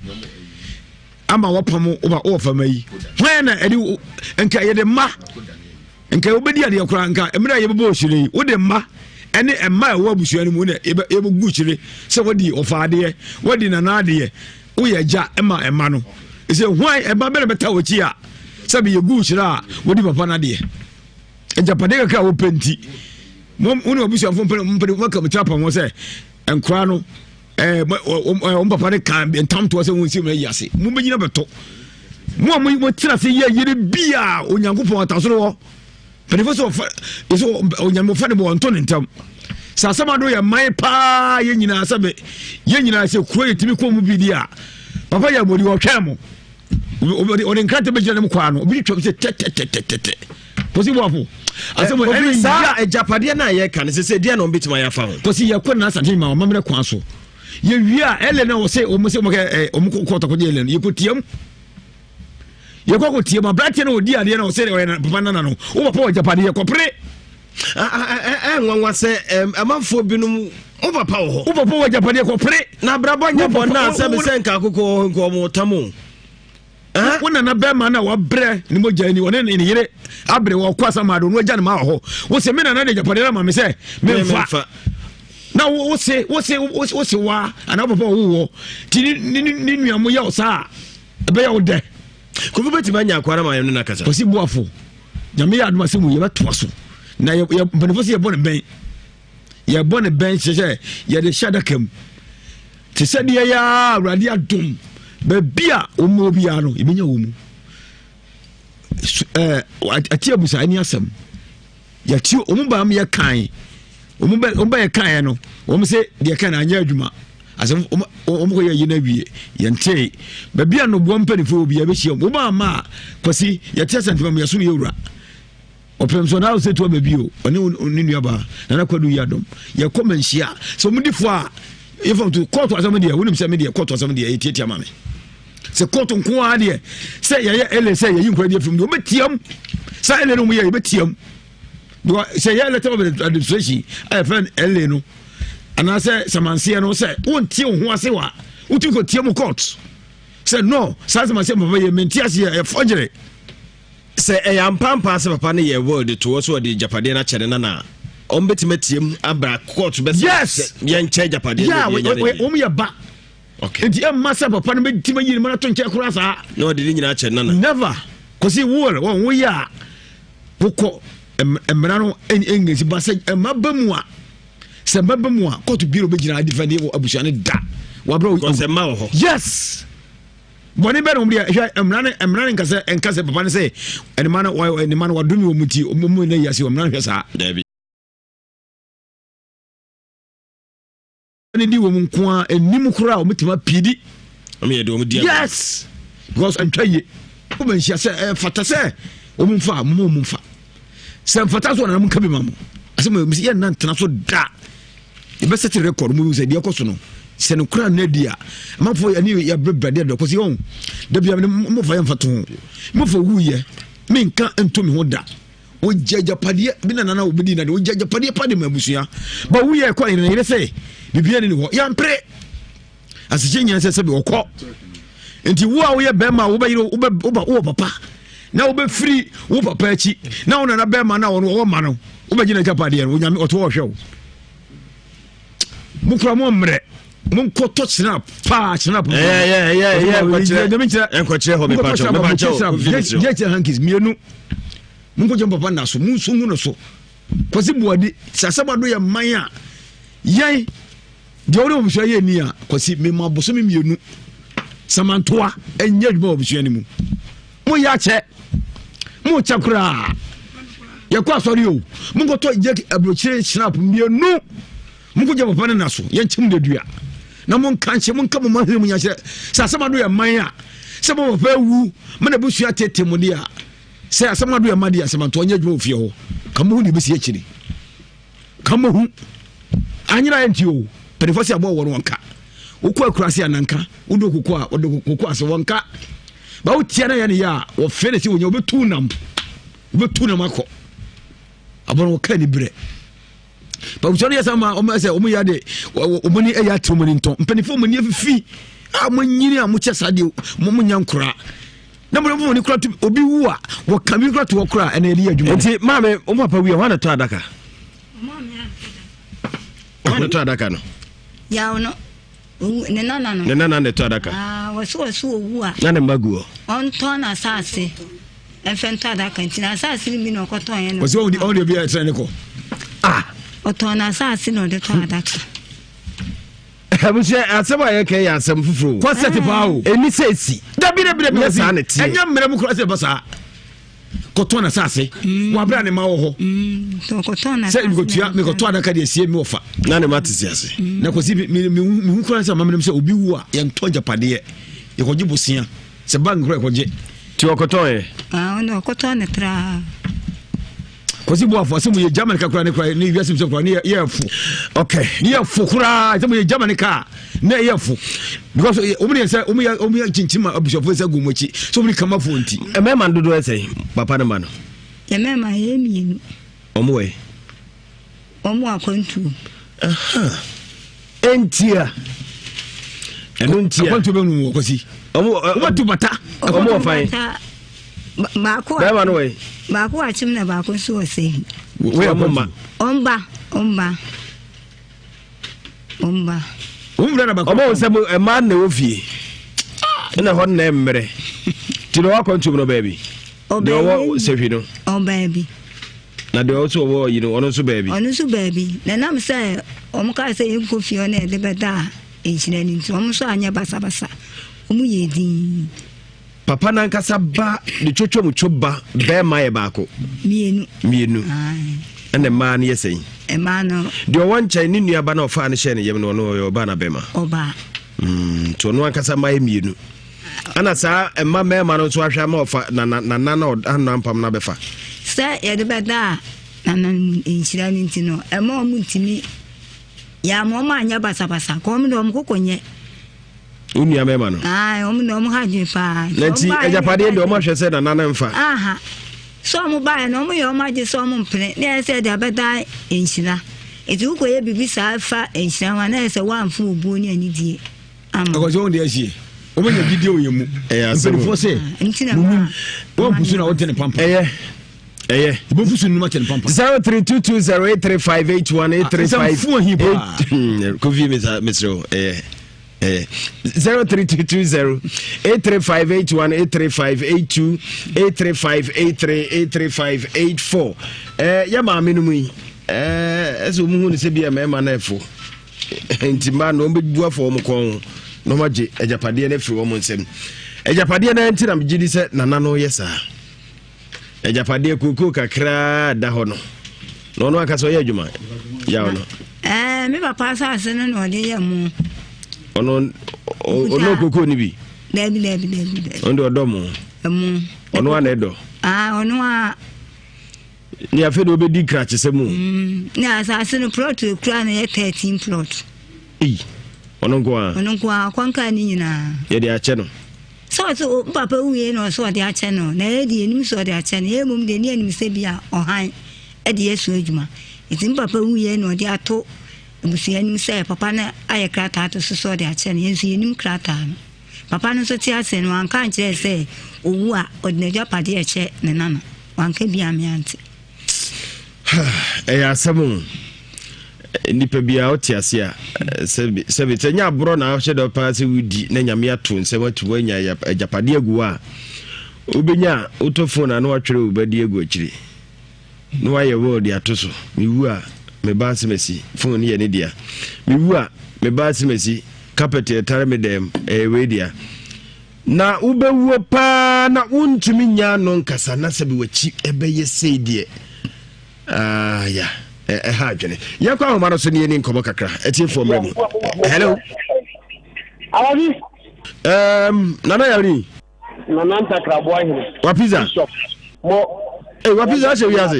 ama wapam woba wɔ fama yi hwan na ɛde nka yɛde mma Nka wobɛdi adeɛ koraa nka mmerɛ a yɛbɛbɔ ohyire yi wode mma ɛne mma a ɛwɔ abusua no mu na yɛbɛgu kyire sɛ wadi ɔfa adeɛ wadi nana adeɛ woyɛ agya ma ɛma no ɛsɛ hwan ɛba bɛna bɛta w'akyi a sɛ bɛyɛgu kyerɛ a wodi papa no adeɛ agyapadeɛ kakra a wopɛ nti wo ne abusuafoɔ mpɛ maka mutira pam ho sɛ nkora no wɔn papa no ka ntamtoɔ sɛ wɔn nsi wɔn ayi ase mo bɛnyina bɛtɔ mo a mo tena ase yɛ yere bi a onyankopɔn atasoro hɔ mpanyinfoɔ sɛ ɔfa yɛsɛ onyame ɔfa ne bɔ ɔnto ne ntam sɛ asɛm ado yɛ man paa yɛ nyinaa sɛ bɛ yɛ nyinaa sɛ kuro yɛ tumi kɔ mu bi di a papa yɛ abɔdi ɔtwɛn mo ɔde nkrantɛ bɛgyina ne mu kwaa no obi twam sɛ tɛtɛtɛtɛtɛ kɔsi boafo asɛm eh, ɛne saa agyapadeɛ no a yɛka no sɛ sɛ deɛ na ɔmbɛtumi ayɛ afa ho kɔsi yɛkɔ na asante ma ɔmammerɛ kwan so yɛwie a ɛlɛ no wɔ sɛ ɔmo sɛ ɔmo ɔmo kɔ kɔtɔkɔgye ɛlɛ no yɛkɔ tiam yɛkɔ kɔ tiam aberanteɛ no ɔdi adeɛ no ɔsɛ ɔyɛ papa nana no wo papa wɔ agyapadeɛ yɛkɔpere ɛnwanwa sɛ amanfoɔ binom wo papa wɔ hɔ wo papa wɔ agyapadeɛ kɔpere na abrabɔ nyɛ bɔ no a sɛ mesɛ nka akokɔ nka ɔmo tam o wo nana bɛrima no a wabrɛ ne mogya ni ɔne ne yere abrɛ wɔkɔ asamado no agya ne ma wɔ hɔ wo sɛ me nana de agyapadeɛ no ama me sɛ memfa na wo se wo se wo se wa anaa wo papa ɔwo wɔ nti ne ne ne nua mo yɛ wo saa ɛbɛyɛ wo dɛ kofi bɛtumi anya akwara ma no nakasa kɔsi boafo. Nyame yɛ adom asɛm yɛbɛtoa so na mpanimfoɔ sɛ yɛbɔ ne bɛn yɛbɔ ne bɛn kyerɛ sɛ yɛde hyɛ adaka mu te sɛ deɛ yɛ a awurade adom baabi a wɔn wɔ biara no yɛbɛnya wɔ mu ɛɛ ati abusa ɛni asɛm yɛti wɔn ba mu yɛ kan wɔn bɛ wɔn bɛ yɛ kan yɛ no wɔn sɛ deɛ kan na anyɛ adwuma asɛm wɔn wɔn kɔ yɛ yi na wie yɛn tee baabi a noboa mpanimfoɔ wɔ bi yɛbɛhyia wɔn ba ama a kwasi yɛte asɛntɛmɛ mu yɛsom yɛ wura. Ɔpem so na ɔsɛ tu aba bio ɔne ne nuabaa Nana Kwadu Yiadom yɛkɔ manhyia sɛ ɔmo di fo a yɛfam to kɔɔto asɛm deɛ wonim sɛ me deɛ kɔɔto asɛm deɛ ɛtiatia ma me sɛ kɔɔto nko ara deɛ sɛ yɛyɛ ele sɛ yɛyi nkora deɛ firim deɛ ɔbɛtiam saa ele no ɔmo yɛ yɛbɛtiam sɛ yɛ letter of administration a yɛfrɛ no ele no anaasɛ samanseɛ no sɛ wontie wo ho ase wa wotumi kɔtia mu court sɛ no saa samanseɛ papa yɛ mente aseɛ ɛyɛ fɔgyere Sɛ ɛyɛ ampa ampa sɛ papa no yɛɛ will de to hɔ sɛ ɔde agyapadeɛ no akyɛ ne nana a, wɔbɛtumi atiam abra court bɛsɛ yes. yɛnkyɛ agyapadeɛ no yeah, wɔn yɛ ba. Okay. Nti ɛmma sɛ papa no bɛtumi ayi ne ma no ato nkyɛn koraa saa. Na ɔde ne nyinaa akyɛ nana. Never. Kɔsi will wɔn woyɛ a wokɔ mmara no ɛngɛsi ba sɛ ɛma ba mu a sɛ mma ba mu a kɔɔto biara obɛgyina adifɛnde wɔ abusua no da. Wabrɛ sɛ mma wɔ hɔ. Yes. Bɔne bɛn na wɔn deɛ hwɛ mmara no mmara no nka sɛ nka sɛ papa no sɛ ɛnima no ɛnima no wadome wɔn ti wɔn mu na yi ase wɔn mmara no hwɛ saa. Daabi. Ne di wɔn nko ara anim koraa wɔn tuma piidi. Wɔn yɛ de wɔn di. Yes because ntwa yie wɔn bɛ nhyia sɛ ɛfata sɛ wɔn nfa wɔn wɔn nfa sɛ nfata so wɔn nka bi ma mo asɛm yɛ yɛn nan tena so da. Yɛbɛsɛte record mu sɛ deɛ ɛkɔ so no sɛ no kora no adi a amanfoɔ ani yɛbrɛbrɛ deɛ dɔkɔ sɛ yɛn da bia mofa yɛmfa to ho mofa wuyɛ menka nto me ho da wogya agyapadeɛ bi na nana wobɛdi na de wogya agyapadeɛ pa de ma abusua ba wuyɛ ɛkɔ yere yere sɛ biribiara ne ne hɔ yɛmpere asekyɛ nyina sɛ sɛbi ɔkɔ nti wo a woyɛ bɛrima a wobɛyere woba wowɔ papa na wobɛfiri wo papa akyi na wo nana bɛrima na ɔno ɔwɔ ma no wobɛgye n'agyapadeɛ no onyame ɔto ɔhwɛ wo mokora mo mmerɛ monkɔtɔ kyena paa kyena po gyɛkyɛ hankis mmienu monkɔgye papa nna so monso ngu no so kwasi buadi sɛ asɛm ado yɛ man a yɛn Deɛ wode abusua yɛ ni a kwasi mema bosome mmienu samantoa ɛnyɛ adwuma wɔ abusua no mu moyɛ akyɛ mokyɛ koraa yɛkɔ asɔre o monkɔtɔ yɛ aburokyire snap mmienu monkɔgya papa no na so yɛnkyɛm dadua na monka nhyɛ monka mo mahene mu nyahyɛ sɛ asɛm ado yɛ man a sɛ mo papa awu ma na abusua tete mo deɛ a sɛ asɛm ado yɛ ma deɛ asamantoa nyɛ adwuma wɔ fie hɔ ka mo ho ne ɛbɛsi akyiri Ka mo hu. Anyera yɛ nti o. Mpanyinfoɔ sɛ aboa wɔ no wɔnka. Wokɔ akura ase ananka. Wode koko a wɔde koko ase wɔnka. Ba wotia na yɛ ne yɛ a wɔfɛ ne sɛ wɔnya wɔbɛtu nam. Wɔbɛtu nam akɔ. Aboa no wɔka ni berɛ. Babusua no yɛ sɛ ma wɔn sɛ wɔn yɛ ade wɔn ani yɛ ate wɔn ani ntɔn. Mpanyinfoɔ wɔn ani afifi a wɔn anyini a wɔkyɛ saa deɛ wɔn nya nkoraa. na mo mo ni kura to obi wu a wɔka bi kura to hɔ kura ɛna yɛde yɛ adwuma. nti maame wo papa wu yɛ hɔ na tɔ adaka hɔ na tɔ adaka no. yaw no ne nana no. ne nana na ɛtɔ adaka. Ah, wɔsi wɔsi owu a. na ne mma gu hɔ. ɔntɔn n'asaase ɛfɛ ntɔ adaka nti n'asaase no bi na ɔkɔtɔn yɛ no. wɔsi wɔn de obi a ɛtɛn ne kɔ. ah. ɔtɔn n'asaase na ɔde tɔ adaka. Abusua asɛm a yɛka yɛ asɛm foforɔ o. Kɔsɛt paa o. Ɛni sɛ esi. Dabi dabi dabi. Nyɛ saa na ɛteɛ. Ɛnyɛ mmerɛ mu koraa sɛ ɛba saa. Kɔtɔn n'asase. Mm. Wabere a ne ma wɔ hɔ. Mm. Sɛ mekɔtua mekɔtɔ adaka deɛ sie mi wɔfa. Na ne ma te se ase. Mm. Na kɔsi mi mi hu koraa sɛ amammerɛ mu sɛ obi wu a yɛntɔ agyapadeɛ yɛkɔgye bosea sɛ bank koraa yɛkɔgye. Ti ɔkɔtɔn yɛ. Ah, ɔno ɔkɔtɔn ne traa. Kwasi Boafo sɛ mo yɛ Germany ka koraa ne koraa ne wiase sɛ koraa ne yɛ fo. Okay. Ne yɛ fo koraa sɛ mo yɛ Germany ka ne yɛ fo. Because wɔn yɛ sɛ wɔn yɛ wɔn yɛ kyinkyim a abusuafo sɛ gu wɔn akyi sɛ wɔn ne kama fo nti. Mmarima dodoɔ yɛ sɛ papa ne ma no. Mmarima yɛ mmienu. Wɔn wɔ yi. Wɔn wɔ akwantuo. Ɛntia. Ɛno ntia. Akwantuo bɛ nu wɔ kwasi. Wɔn bɛ tu bata. Wɔn wɔ fan. Baako bɛrima no wɔ yi. Baako wɔ akyem na baako nso wɔ sɛyi. Wei yɛ mma. Ɔmba ɔmba ɔmba. Wɔn wura na baako. Ɔmo sɛ mmaa na ɛwɔ fie. Ɛna hɔ na mmerɛ. Ti na ɔwɔ akwantuo mu no baabi. Deɛ ɔwɔ sɛhwi no. Ɔbaa bi. Na deɛ ɔwɔ so ɔwɔ yi no ɔno nso baa bi. Ɔno nso baa bi. Na nam sɛ wɔn kaa sɛ yɛnkɔ fie hɔ na yɛde bɛda a nhyira no nti wɔn nso anyɛ basabasa. Wɔn yɛ din. Papa nankasa ba ne twotwo mu two ba bɛrima yɛ baako. Mmienu. Mmienu. Ɛna mmaa no yɛ sɛn? Mmaa no. Deɛ ɔwɔ nkyɛn ne nua ba na ɔfaa no hyɛ ne yam no ɔno ɔyɛ ɔbaa na bɛrima. Ɔbaa. Nti ɔno ankasa mma yɛ mmienu. Ɛna saa mma mmarima no nso ahwɛ ama ɔfa na na na na ɔno ampam no abɛfa. Sɛ yɛde bɛda a nana nhyira no nti no ɛma wɔn ntumi yɛ ama wɔn anyɛ basabasa kɔn mu de wɔn koko nyɛ. Wo nua mmarima no. Ayi wɔn de wɔn ha dwen paa. Na nti agyapadeɛ deɛ wɔn ahwɛ sɛ nana no nfa. Aha sɛ wɔn baeɛ no wɔn yɛ wɔn agye sɛ wɔn mpene ne yɛ sɛ yɛde abɛda nhyira eti wokɔ yɛ biribi saa fa nhyira ho a na yɛ sɛ wɔamfo obuo ne anidie. Ɛkɔ sɛ wɔn de asie. Wɔn nya gyidie wɔ yɛn mu. Ɛyɛ asɛm. Mpanimfoɔ sɛ. Munim wɔn mpusu na wɔte ne pampa. Ɛyɛ ɛyɛ. Wɔn num akyɛ ne pampa. 0322 083 581 835. Nsɛm ahi paa. Kofi mesrɛ wo ɛyɛ ɛyɛ 03220 835 81 835 82 835 83 835 84 ɛɛ yɛ maame no mu yi ɛɛ ɛsɛ wɔn hu ne sɛ bi a mmarima no ɛfo. Nti mmaa no wɔbɛbu afa wɔn kɔn ho na wɔagye agyapadeɛ no afiri wɔn nsam. Agyapadeɛ no nti na megye di sɛ nana no yɛ saa. Agyapadeɛ kookoo kakraa da hɔ no na ɔno ankasa ɔyɛ adwuma yaw no. Ɛɛ me papa asase no na ɔde yɛ mo. Ɔno ɔno kookoo no bi. Dabi dabi dabi dabi. Ɔno de ɔdɔ mo. Ɛmo. Ɔno a na ɛdɔ. Aa ɔno a. Ne afei de wobɛdi nkrakyesɛm o. Mm, ne asase no plot ekura no yɛ 13 plot. Ei, ɔno nko ara. Ɔno nko ara, kɔnkaa ne nyinaa. Yɛde akyɛ no. Sɛ ɔsɛ papa wuie na ɔsɛ ɔde akyɛ no, na ɛyɛ deɛ enim sɛ ɔde akyɛ no, yɛ mmom deɛ ne anim sɛ bi a ɔhan de yɛ so adwuma. Nti me papa wuie na ɔde ato abusua anim sɛ papa no ayɛ krataa to so sɛ ɔde akyɛ no, yɛn nso yɛnim krataa no. Papa no nso te ase no, wanka ankyerɛ sɛ owu a ɔde n'agyapadeɛ rekyɛ ne nana. Wanka bi a me ante. Ɛyɛ asɛm o. Nipa biara wote ase a sɛbi sɛbi sɛ nyɛ aborɔ na ahyɛ dɔ paa sɛ wodi na nyame ato nsɛm ato mu anya agyapadeɛ agu hɔ a wobɛnya a wotɔ fon a na watwerɛ wo ba di agu akyiri na wayɛ will de ato so mewu a me ba asemasi fon no yɛ ne dea mewu a me ba asemasi carpet ɛtare me dɛm ɛyɛ wei dea Na wobɛwuo paa na wontumi nya ano nkasa na sɛbi w'akyi ɛbɛyɛ sei deɛ ah, ya ɛha adwene. Yɛnkɔ ahoma no so ne yɛni nkɔmmɔ kakra atiefoɔ mmerɛ mu. Hello. Awadi. Um, Nana Yawni. Nana Ntakraboa hene. Wapiza. Bishop. Mo. Hey, wapiza ahyɛ wiase.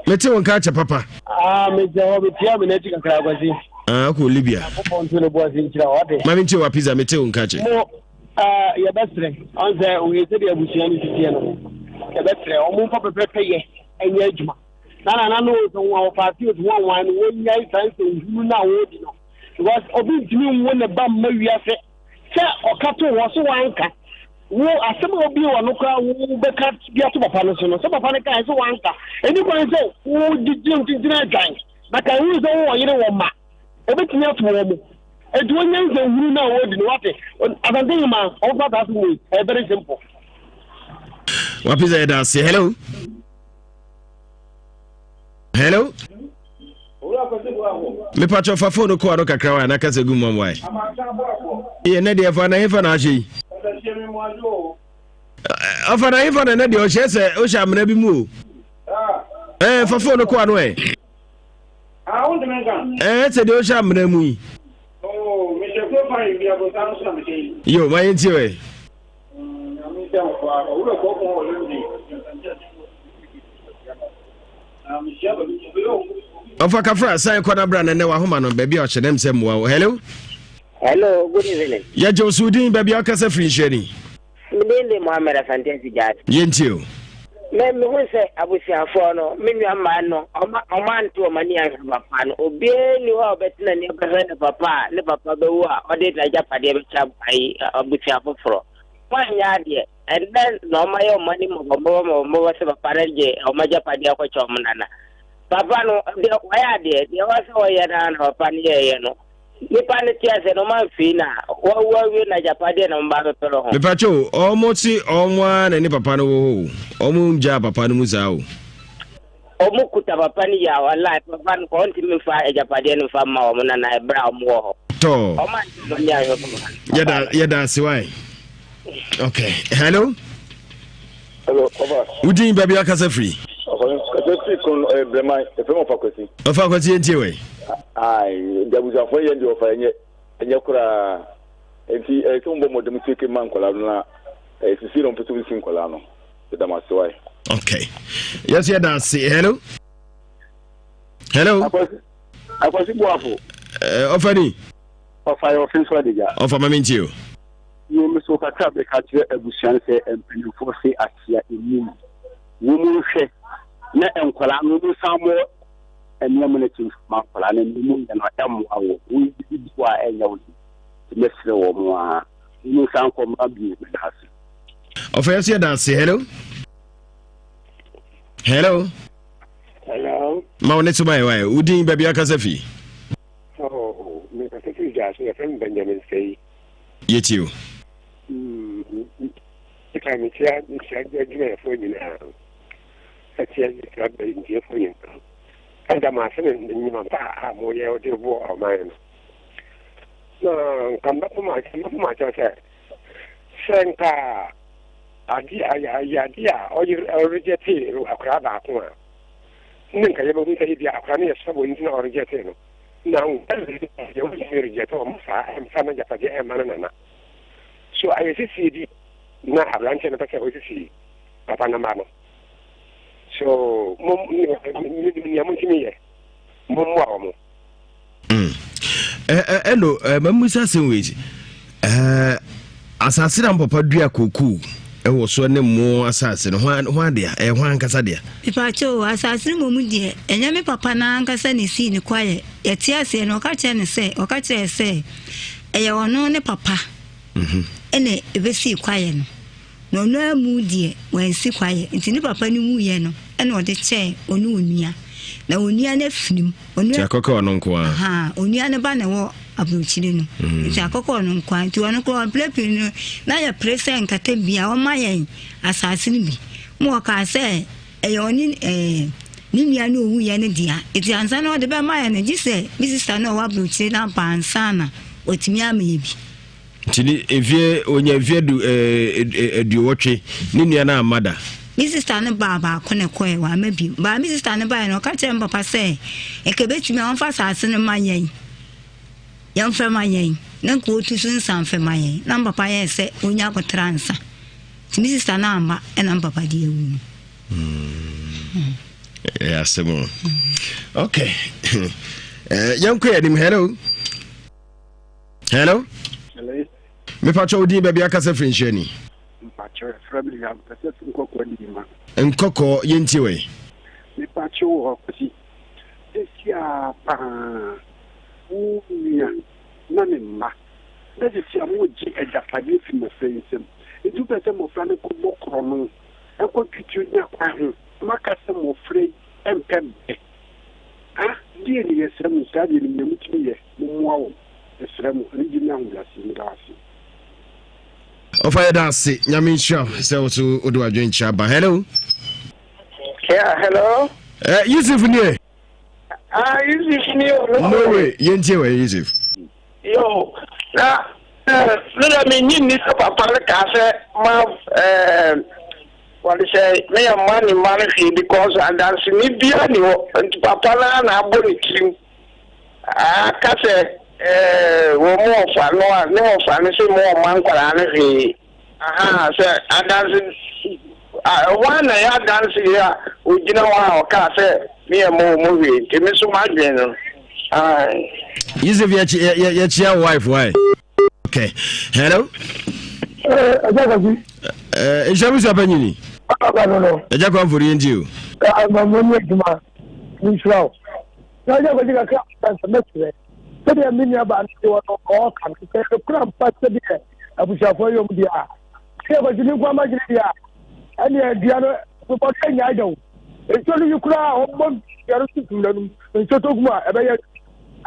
Mete wo nka akyɛ papa. Ah, mete hɔ metia me n'akyi kakra kwasi. Ah, kɔ Libya. Nyankopɔn nto ne bo ase nkyira wo ate. Ma mentie wa pizza mete wo nka kye. Mo ah, yɛbɛsrɛ ɔn sɛ wei sɛdeɛ abusua no siteɛ no yɛbɛsrɛ ɔmo mfa pɛpɛpɛ yɛ ɛnyɛ adwuma na nana no sɛ wɔn a wɔfa ase otu wɔn wɔn no wɔnyae saa nsɛnhunu no a wɔredi no because obi ntumi nwo ne ba mma wiase sɛ ɔka to hɔ so wanka wo asɛm a obi wɔ no koraa wo bɛka bi ato papa no so no sɛ papa no kae sɛ wanka ɛni kwan sɛ wogyegye ntintin adwan Na kan hunu sɛ wowɔ yere wɔ mma, ebetumi ato wɔn mu. Enti wo nyansa hunu no a wɔredi no, wate? Asante Hema, ɔmfa saa asɛm wei, ɛyɛ very simple. Wapi sɛ yɛda ase. Hello. Hello. Mepatwɔ fa phone kɔ ano kakra wa na kasa gu mu wae. Yɛ nɛ deɛ fa na hefa na ahyɛ yi. Ɔfa na hefa na nɛ deɛ ɔhyɛ sɛ ɔhyɛ amena bi mu o. ɛɛ fa fone no kɔ ano ɛ. ɛɛ sɛ deɛ ɔhyɛ amena mu yi. yo ma yɛn tie ɛ. ɔfa kafra san kɔ na bra na nɛ wahoma no baabi a ɔhyɛ dɛm sɛ mmoa wo hello. Hello, good evening. Yɛgye wo so din baabi a ɔkasa firi nhyia ni. Me din de Mohammed Asante Asigyat. Yɛntie o. Me mehu sɛ abusuafoɔ no, me nua mmaa no, ɔma ɔma ante wɔn ani anhwɛ papa no. Obiara nni hɔ a ɔbɛte n'ani abɛhwɛ ne papa a ne papa bɛwu a ɔde n'agyapadeɛ bɛkyɛ ayi abusua foforɔ. Wɔanyɛ adeɛ. Ɛnnɛ na wɔayɛ wɔn ani mmɔbɔmmɔbɔ mmɔbɔmmɔbɔ sɛ papa no gye wɔn agyapadeɛ akɔkyɛ wɔn nana. Papa no, deɛ wɔayɛ adeɛ, deɛ ɛwɔ sɛ wɔyɛ no ara na papa no yɛeɛ no. Nipa no te ase no ɔmo amfii na wawu awie na agyapadeɛ na ɔmo ba abɛpere ho. Mepakyɛ o, ɔmo se ɔmo ara na ne papa no wɔ hɔ o, ɔmo ngyaa papa no mu saa o. Ɔmo kuta papa no yie a walae papa no kɔ ɔntumi nfa agyapadeɛ no nfa mma ɔmo nana ɛberɛ a ɔmo wɔ hɔ. Tɔɔ. Ɔmo ante ɔmo ani anhwɛ papa no. Yɛda yɛda ase wae. Okay, hello. Hello, Papa. Wodin baabi akasa firi? Kasa firi kun eh, Brɛman, ɛfɛ mu ɔfa kwasi. Ɔfa kwasi yɛn tie wɛ. Ayi, nti abusuafoɔ yɛn deɛ ɔfa ɛnyɛ ɛnyɛ koraa. Nti ɛyɛ sɛ wɔbɔ mmɔden seke ma nkwadaa no na ɛyɛ sisi na wɔpɛ sɛ wɔsi nkwadaa no. Ɛda mo ase wae. Okay. Yes, yɛda ase. Hello. Hello. Akwasi Akwasi Boafo. Ɔfa ni. Ɔfa yɛ ɔfe nso adigya. Ɔfa ma mi ntie o. Bio nso, kakra a mɛka akyerɛ abusua no sɛ mpanyinfoɔ se akyea nnim. Wɔn nhwɛ na nkwadaa no wɔn nsan mmɔ nneɛma no akyi mfa ma nkwadaa no nea wɔn yɛ no ɛmmoa wɔn. Wɔn yi bi wɔ a ɛnyɛ wɔn nti mɛsrɛ wɔn a wɔn nsan nkɔ mmra bio meda ase. Ɔfɛ yɛ so yɛ da ase. Hello. Hello. Hello. Ma wo ne so ma yɛ wae. Wodin baabi akasa fi. Oh, mekasa firi gya so yɛfrɛ me Benjamin Sɛyi. Yɛtie o. Ɛka mekyia mekyia adwumayɛfoɔ nyinaa ɛkyia mekyia ntiefoɔ nyinaa ɛda mo ase ne nnwuma pa a moyɛ wode boɔ ɔman no na nka mbɛpom akyɛw sɛ sɛ nka ade ayɛ ade a ɔregyɛte akwaraa baako a ne nka yɛbɛhu sɛ ebi akwaraa no yɛ sɔbɔ nti na ɔregyɛte no Na deɛ wontumi reject wɔn saa ɛmfa n'agyapadeɛ ɛmma no nana. So ayɛ sisie bi na aberanteɛ no pɛ sɛ ɔsisi papa no mma no. So mo nea montumi yɛ mommoa wɔn. Ɛno mammisa asɛm wei Asase na papa dua kokoo wɔ so ne mo asase no, hwan hwan dea? Ɛyɛ hwan ankasa dea? Mepaakyɛw o, asase no mmom deɛ, ɛnyɛ me papa no ankasa na esii ne kwaeɛ. Yɛte aseɛ no, ɔka kyerɛɛ no sɛ, ɔka kyerɛɛ sɛ, ɛyɛ ɔno ne papa na ɛbɛsii kwaeɛ no. Na ɔno ara mu deɛ, wansi kwaeɛ. Nti ne papa no wuiɛ no, ɛna ɔde kyɛɛ ɔne onua. Na onua no afiri mu. Nti akɔkɔ ɔno nko ara. Ahaa, onua no ba na ɛwɔ aburokyire no. Mm. Nti akɔkɔ ɔno nko ara. Nti ɔno koraa ɔmpere pii no, na yɛpere sɛ nkata bi a ɔma yɛn asase no bi. Ma ɔkaa sɛ ɛyɛ ɔne ɛɛ ne nua no owuiɛ no dea. Nti ansa na ɔde bɛma yɛn no, gye sɛ me sista no a ɔwɔ aburokyire no aba ansa na watumi ama yɛ bi. Nti ne mfie onya mfie du ɛɛ aduowɔtwe ne nua no amma da. Me sista no baa baako na ɛkɔɛ wamma bio. Baa me sista no baeɛ no ɔka kyerɛɛ me papa sɛ nka ɛbɛtumi a ɔmfa asase no ma yɛn yɛmfa ma yɛn na nka ɔtu so nsa mfa ma yɛn na me papa yɛɛ sɛ ɔnya akotra nsa nti me sista no amma ɛna me papa de awu no. Ɛyɛ asɛm o. Okay. Yɛnkɔ yɛn anim. Hello. Hello. Hello. Mepakyɛ wo din baabi akasa firi nhyira ni. Mpakyɛ ɛfrɛ me ya mpɛ sɛ fi nkɔkɔɔ ni ma. Nkɔkɔɔ yɛntie wei. Mepakyɛ wo ɔkwasi. Sɛsi a paa wo nua na ne mma na sɛsi a mogye agyapadeɛ fi mmɔfra yi nsam. Nti wopɛ sɛ mmɔfra no kɔbɔ korɔno ɛkɔ twitwi nya kwan ho. Maka sɛ mmɔfra yi mpɛ bɛ. Ah deɛ ni yɛsrɛ mo saa deɛ nim nea motumi yɛ mo mmoa wɔn yɛsrɛ mo anigye ne ahobrɛaseɛ meda wo ase. Ɔfa yɛda ase nyame nhyira wo sɛ wo so wode w'adwenkyerɛ aba hello. Yeah, hello. Yusuf nie. Ah, Yusuf nie o. No way, yɛntie wɔ Yusuf. Yo, na eh, me dɛ mennye nni sɛ papa no kaa sɛ ma eh, wɔde sɛ meyɛ mma ne mma no hwee because adanseni biara ni hɔ nti papa no ara na abɔ ne tirim aka sɛ eh, wɔn mu ɔfa no a ne ɔfa no sɛ mu ɔma nkwadaa no hwee. Ahaa, sɛ adanse, hwan na ɛyɛ adanse yi a ogyina hɔ a ɔkaa sɛ me yɛ mo mo hwee nti me nso m'adwene no. Ae. Yusuf yɛkyia wo wife why? Okay. Hello. Ɛgya kwasi. Nhyɛ busua panyini. Aba no no. Ɛgya kwa mfori yɛn ti o. Ama mo ni adwuma. Nhyira wo. Na ɛgya kwasi kakra mɛsrɛ. Sɛdeɛ me nua baa no te hɔ no ɔɔka no sɛ ɛkura mpa sɛdeɛ abusuafoɔ yɛ ɔmo deɛ a ɛdeɛ kwasi me nko ama dwene deɛ a ɛneɛ dua no bepɔ no ɛnyae da o nsuo no yi koraa a ɔmmɔ dua no sunsum n'anum nsuo tɔ gu mu a ɛbɛyɛ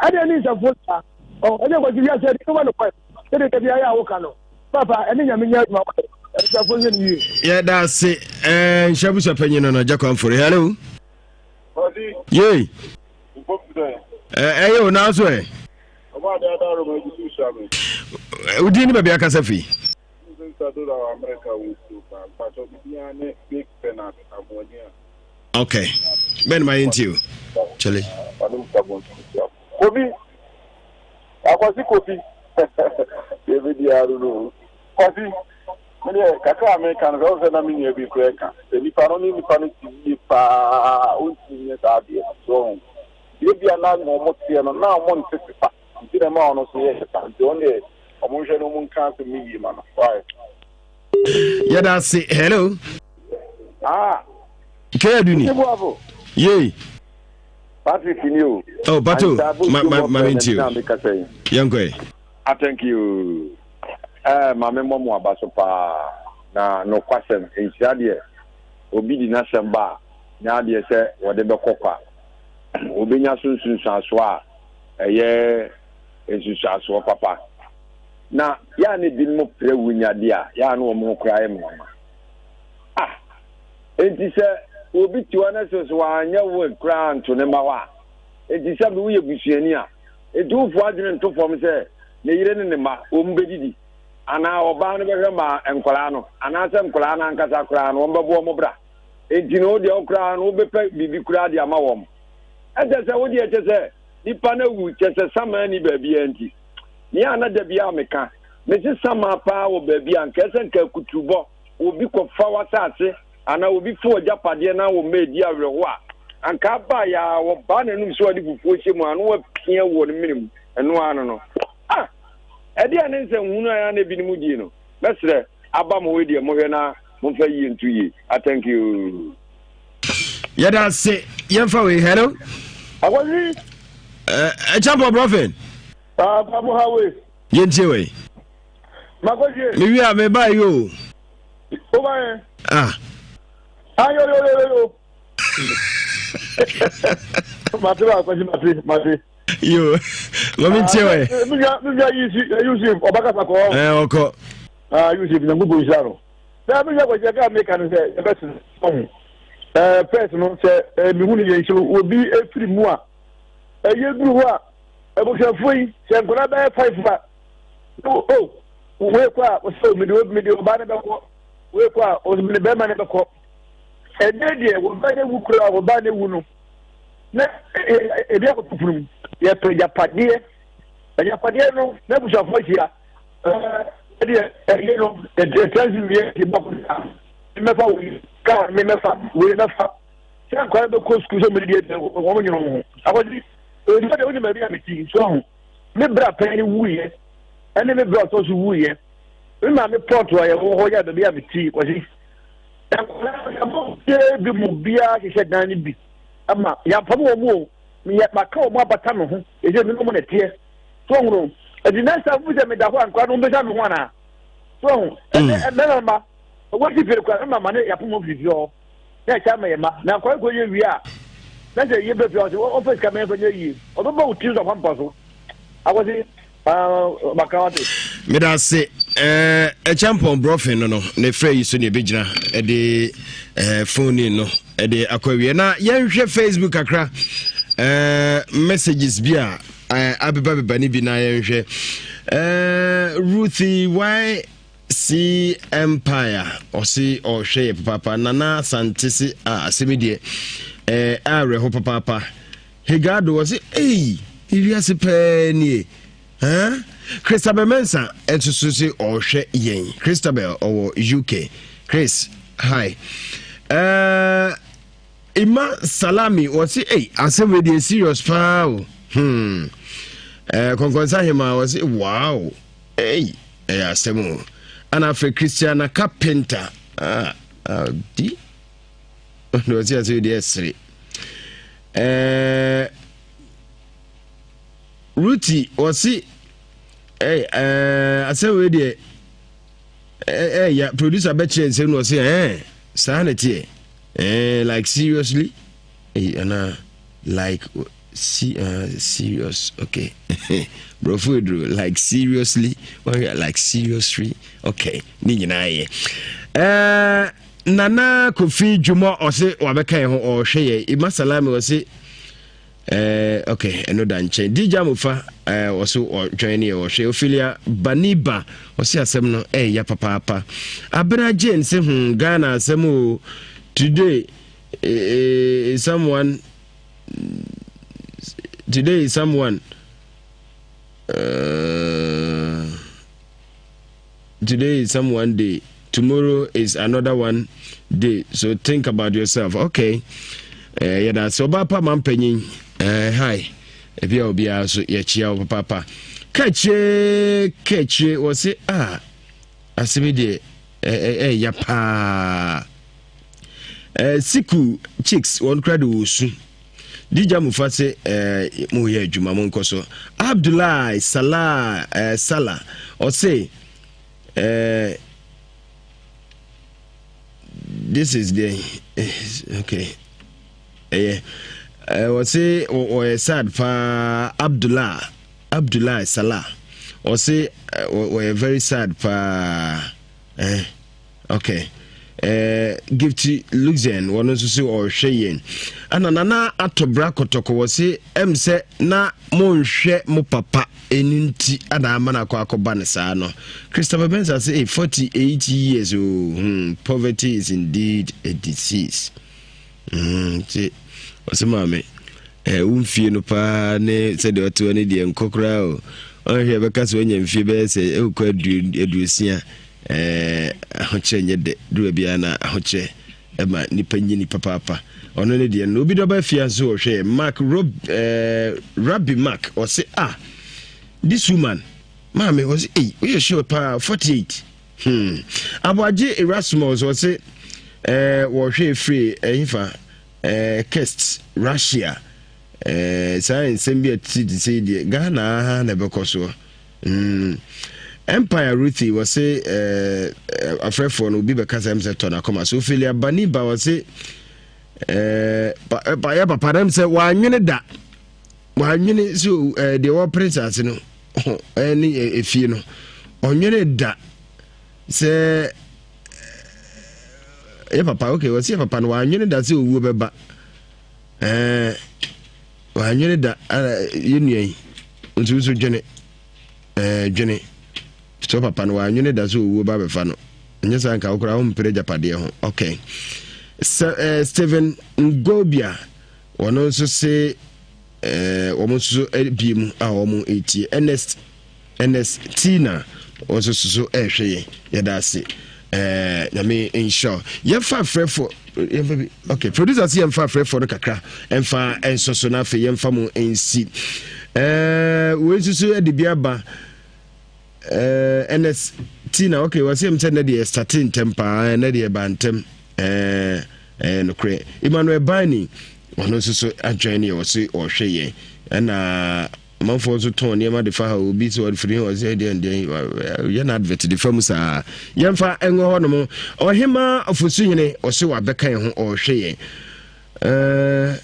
ɛdeɛ ne nsɛmfoɔ saa. Ɔ ɛnyɛ kwasi wiase ɛde nneɛma no kwan sɛdeɛ dabi ayɛ a woka no papa ɛne nyame nyɛ adwuma kwan abusuafoɔ nyɛ no yie. Yɛda ase ɛɛ nhyɛ busa panyin no no gya kwan fori hello. Yei. Ɛyɛ o n'aso ɛ. Wodin ne baabi akasa fi. Okay. Bɛn ma yɛntie o. Kyɛle. Kobi, akwasi Kofi, yɛbɛdi aro no. Kwasi, me deɛ kakra a meka no sɛ wo sɛ na me nua bi koraa ka sɛ nipa no ne nipa no te yie paa ɔntumi nyɛ saa adeɛ no so ɔho deɛ bia na wɔn teɛ no na wɔn nte sepa nti na ɛma ɔno so yɛ sepa nti ɔno deɛ wɔn nhwɛ no wɔn nka asɛm no yie ma no why. Yɛda ase hello. Ah. Kɛyɛ du ni. Yei. Patrick ni o. Oh, Pato, ma ma ma mi nti o. Yɛn kɔ yi. Ah, thank you. Eh, maame mmɔ mo aba so paa. Na nokwasɛm, nhyira deɛ, obi di n'asɛm ba a, nyɛ adeɛ sɛ wɔde bɛkɔ kwa. Obenya so nsunsuansoɔ a ɛyɛ nsunsuansoɔ papa. Na yɛ a na ebinom prɛ wunyadeɛ a, yɛ a na wɔn ho koraa yɛ mmoa. Ah! Enti sɛ obi te hɔ na sɛ sɛ wanyɛ will koraa anto ne mma hɔ a, enti sɛ bi woyɛ busuani a, enti wofo adwene nto fam sɛ ne yere ne ne mma wɔn bɛdidi anaa ɔbaa no bɛhwɛ ma nkwadaa no anaasɛ nkwadaa no ankasa koraa no wɔn bɛbɔ wɔn bra. Enti no wo deɛ wo koraa no wobɛpɛ biribi koraa de ama wɔn. Ɛkyɛ sɛ wo deɛ kyɛ sɛ nipa no awu kyɛ sɛ samaa ni baabiara nti. Nea na da biara meka, mese samaa paa wɔ baabi a nka ɛsɛ nka akuturubɔ obi kɔfa w'asase anaa obi fa w'agyapadeɛ na wo mma redi awerɛhoɔ a, anka abaeɛ ara wɔbaa n'anom sɛ ɔde fufuo hyɛ mu a na wapia wɔ ne mene mu, ɛno ara no no. Ah! Ɛdeɛn ne nsɛnhunu a ɛa na ebinom die no? Mɛsrɛ, aba mo hɔ yi deɛ mohwɛ na momfa yie nto yie. Ah, thank you. Yɛda ase yɛmfa wei hello. Akwasi. Ɛkyɛmpɔ brɔfin. Papa mo ha wei. Yɛntie wei. Makɔhwie. Mewie a meba yi o. Woba yɛ. Ah. Ayoyoyoyo. Mate ba akwasi mate mate. Yo, mami ntie wɛ. Menua menua Yusuf ɔbɛkasa kɔ. Ɛɛ ɔkɔ. Ah Yusuf nyankopɔn nhyira no. Na menua kwasi ɛka meka no sɛ yɛbɛsene ɔho. Ɛɛ first no sɛ ɛɛ mehu no yɛn nhyɛ obi efiri mu a ɛyɛ duru hɔ a abusuafoɔ yi sɛ nkwadaa bɛyɛ five a o oh, wei kɔ a ɔsɛ mede mede ɔbaa no bɛkɔ wei kɔ a ɔsɛ mede bɛrima no bɛkɔ ɛnɛ deɛ wɔbaa no awu koraa wɔbaa no awu no na ebi akɔto pono mu yɛpɛ agyapadeɛ agyapadeɛ no na abusuafoɔ ahyia ɛdeɛ ɛyɛ no ɛtɛnsi wie ti bɔ kɔ mɛfa wei kaa me mɛfa wei mɛfa sɛ nkwadaa bɛkɔ sukuu sɛ mede deɛ wɔn nyina wɔn ho akɔsi ɛdi deɛ wonim baabi a meti so ho Me bra panyin wuiɛ ɛne me bra ɔtɔ so wuiɛ. Me maame pɔɔto a yɛwɔ hɔ yɛ baabi a mete Kwasi. Nkwadaa yɛbɔ biara bi mu biara hyehyɛ dan no bi ama yɛapam wɔn mu o. Meyɛ maka wɔn abata me ho ɛsɛ me ne wɔn na ɛteɛ. So ɔhunu ɛdi next time sɛ meda hɔ a nkwadaa no wɔbɛsa me ho anaa. So ɔho ɛnɛ mmarima mma wɔsi fie koraa me mama ne yɛapam wɔn firi fie hɔ. na ɛkyɛ ama yɛn mma na nkɔyɛ kɔ yɛ wie a na sɛ yɛ bɛ fie ɔsɛ ɔfɛ sika mɛnfɛ nyɛ yie ɔbɛbɔ wo tiri so akwampa so akɔsi maka wate. meda ase ɛkyɛmpɔn brɔfin no no ne frɛ yi so ne ɛbɛgyina ɛde phone no ɛde akɔ awie na yɛnhwɛ facebook kakra messages bi a abebabeba no bi na yɛnhwɛ ruthie why See Empire ɔse ɔhwɛ yɛ papaapa Nana Asante se a asɛm deɛ ɛɛ awerɛho papaapa Hegado ɔse ei ewiase pɛɛ nie huh? Christabel Mensah nso so se ɔhwɛ yɛn Christabel ɔwɔ UK Chris hi uh, Ima Salami ɔse ei asɛm wei deɛ serious paa o hmm. Uh, Kɔnkɔnsa Hema ɔse wow Ei, ɛyɛ asɛm o. Ana afei Christiana Carpenter. Ah, ah, di. Ɔno ɔsi ase deɛ ɛsere. Ɛɛ, Ruti ɔsi, ɛɛ, ɛɛ, asɛm wei deɛ, ɛɛ, ya producer bɛkyerɛ nsɛm na ɔsi ɛɛ, saa na ɛteɛ. Ɛɛ, like seriously? Ɛyi, ana like. See, serious, okay. Brɔfo eduro, like seriously, like seriously, okay. Ne nyinaa yɛ. Nana Kofi Dwuma ɔse wabɛka yɛn ho ɔhwɛ yɛ. Ima Salami ɔse okay, ɛno da nkyɛn. DJ Amofa ɔso ɔtwɛn ne yɛ ɔhwɛ. Ophelia Baniba ɔse asɛm no ɛyɛ papaapa. Abena Jane se Ghana asɛm o. Today someone today is someone today is someone day, tomorrow is another one day, so think about yourself. Okay, yɛda sɛ ɔbaa pa ma mpanyin. Hi, ebi a obiara so yɛkyia wo papaapa. Kakyire kakyire wɔ se a asɛm deɛ ɛɛya paa. Siku chicks wɔn kora de wɔsu dija mufa se moyɛ adwuma, mo nkɔ so. Abdullahi Salah, Salah ɔse this is the okay, ɛyɛ wɔse ɔyɛ sad paa. Abdullah Salah ɔse ɔyɛ very sad paa. Okay, Gift Luxen wɔno nso so ɔrehwɛ yɛn. Ana Nana Atɔbra Kɔtɔkɔ wɔ se ɛm sɛ na monhwɛ mo papa ɛnu nti ana ama no akɔ akɔba no saa no. Christopher Bensa sɛ hey, 48 years oh, poverty is indeed a disease. Nti ɔsɛ maame wo mfie no paa ne sɛdeɛ ɔte hɔ no deɛ nkɔ koraa o. Ɔnhwɛ bɛka sɛ wanya mfie bɛyɛ sɛ ɛwokɔ 60. Ahokyerɛ nyɛ dɛ duru biara na ahokyerɛ ɛma nipa nyini papaapa. Ɔno ne deɛ no obi dɔba afia nso wɔhwɛ Mark Rob, Rabbi Mark ɔse, ah, this woman maame ɔse, ei, woyɛ sure paa 48. Aboagye Erasmus ɔse wɔhwɛ firi ɛhefa? Kest Russia. Saa nsɛm bi a tete te sɛ deɛ Ghana ha na ɛbɛkɔ soɔ. Empire Ruthie wɔ se afrɛfoɔ no obi bɛka sɛ sɛ tɔ n'akoma so. Ophelia Bani ba wɔ se yɛ papa dɛm sɛ wɔanwene da wɔanwene sɛ deɛ wɔpere nsase no ɛne efie no ɔnwene da sɛ yɛ papa. Okay, wɔ se yɛ papa no wɔanwene da sɛ owuo bɛba. Wɔanwene da yɛ nua yi nso nso dwene dwene sɛ papa no wɔanwene da sɛ owuo ba bɛfa no. Nyɛ saa nka wokora wompere agyapadeɛ ho. Okay, sɛ Stephen Ngobia wɔno nso se wɔn nso bie mu a wɔn retie. Ernest Ernest Tina wɔn nso so ɛrehwɛ yɛn. Yɛda ase, Nyame nhyira. Yɛmfa afrɛfo, yɛmfa bi. Okay, producer sɛ yɛmfa afrɛfo no kakra ɛmfa ɛnso so na afei yɛmfa mu nsi. Wei nso so de bi aba. Ernest Tina, okay, wɔsɛ yɛm sɛ nnɛ deɛ start ntɛm paa, ɛnɛ deɛ ba ntɛm. Nokorɛ Emmanuel Bani ɔno nso so adwene ne yɛ wɔ se ɔhwɛ yɛn. Ɛna amanfoɔ nso tɔn nneɛma de fa ha. Obi sɛ ɔde firi hɔ sɛ deɛ deɛ yɛ no advert de fa mu saa. Yɛmfa ɛngɔ hɔ nom. Ɔhema Ɔfosuhene ɔse wabɛka yɛn ho ɔhwɛ yɛn.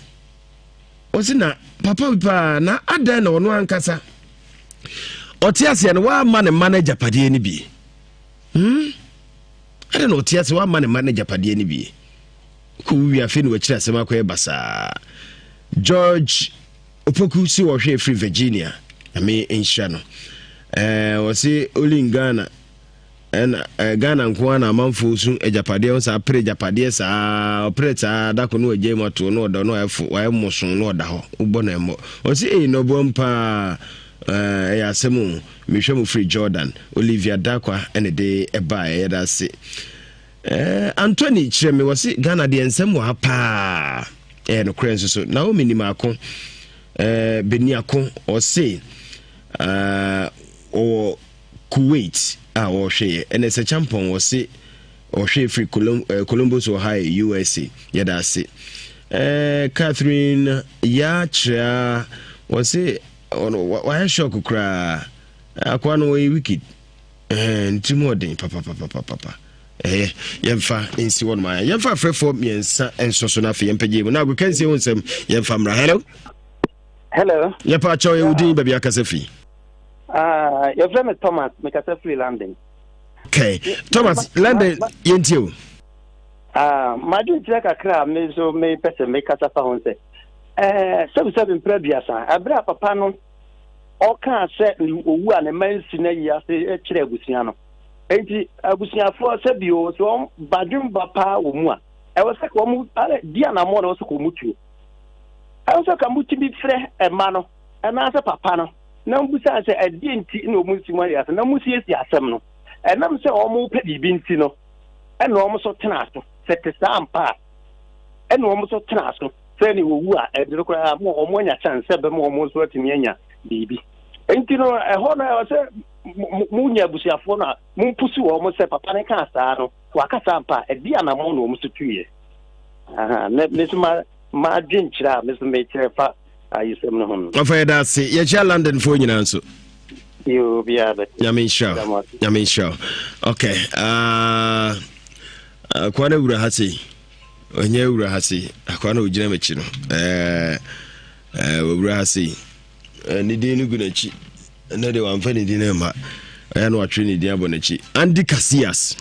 Ɔse na papa bi paa na adan na ɔno ankasa ɔte aseɛ no waama ne mma no agyapadeɛ no bi. Adɛn na ɔte ase wama ne mma no agyapadeɛ no bi? Kɔ wowie afei na wakyiri asɛm akɔyɛ basaa. George Opoku si wɔhwɛ firi Virginia, Nyame nhyira no. Wɔse only in Ghana ɛna Ghana nko ara na amanfoɔ su agyapadeɛ ho saa, pere agyapadeɛ saa, ɔpere saa dako no agya mu ato no ɔdɔ no ayɛ wayɛ mmoso no ɔda hɔ wobɔ no ɛmmɔ. Ɔse ei na ɔboam paa. Ɛyɛ asɛm o. Mehwɛ mo firi Jordan. Olivia Dakwa ɛna de ɛbaa ɛyɛ da ase. Anthony kyerɛ me wɔse Ghana deɛ nsɛm wɔ ha paa. Ɛyɛ nokorɛ nso so. Naomi Nimako Beniako ɔse ɔwɔ Kuwait a ɔrehwɛ yɛ. Ɛna sɛ Champɔn wɔse ɔhwɛ firi Columbus, Ohio, USA. Yɛda ase. Catherine Ya kyerɛ wɔse wayɛ shock koraa. Akoa no wɔyɛ wicked. Ne tirim ɔden papapapapapa. Ɛyɛ yɛmfa nsi hɔ nom ayɛ. Yɛmfa afrɛfoɔ mmiɛnsa nso so no afei yɛmpɛgye mu na agokansie ho nsɛm yɛmfa mmra. Hello. Hello. Yɛpa kyɛw yɛ wo din baabi akasa fi. Ah, yɛfrɛ me Thomas, mekasa firi London. Okay. Thomas, London, yɛntie o. Ah, madwenkyerɛ kakra a me nso mepɛ sɛ mekasa fa ho sɛ, eh, sɛbisɛbi mprɛ aduasa, ɛberɛ a papa no ɔkaa sɛ owu a ne mma nsi no ayi ase kyerɛ abusua no. Enti abusuafoɔ sɛ bio sɛ wɔn badwemba paa wɔ mu a, ɛwɔ sɛ wɔn di anammɔn na ɛwɔ sɛ wɔn tuo. Ɛwɔ sɛ ka motumi frɛ mma no anaasɛ papa no na mobisa sɛ ɛdeɛ nti na wɔn nsi mu ayɛ ase na mosiesie asɛm no. Ɛnam sɛ wɔn pɛ biribi nti no ɛna wɔn nso tena so. Sɛ te saa ampa a ɛna wɔn nso tena so sɛ ne wɔwu a ɛde koraa ma wɔn anya chance sɛ bɛma wɔn nso atumi anya biribi. Nti no ɛhɔ no ɛwɔ sɛ monya abusuafoɔ no a mompusu wɔn sɛ papa no kaa saa no waka saa ampa a ɛde anammɔn na wɔn nso tuiɛ. Me nso ma m'adwenkyerɛ a me nso mekyerɛ fa ayisɛm no ho no. Ɔfa yɛda ase. Yɛkyia Londonfoɔ nyinaa nso. Yoo, biara bɛ. Nyame nhyira wo. Nyame nhyira wo. Okay. Uh, akoa no awura ha sei. Ɔnyɛ awura ha sei. Akoa no ɔgyina m'akyi no. Uh, uh, wawura ha sei. Uh, ne din no gu n'akyi. Ɛnɛ deɛ wamfa ne din no mma. Ɛyɛ na watwerɛ ne din abɔ n'akyi. Andy Casillas.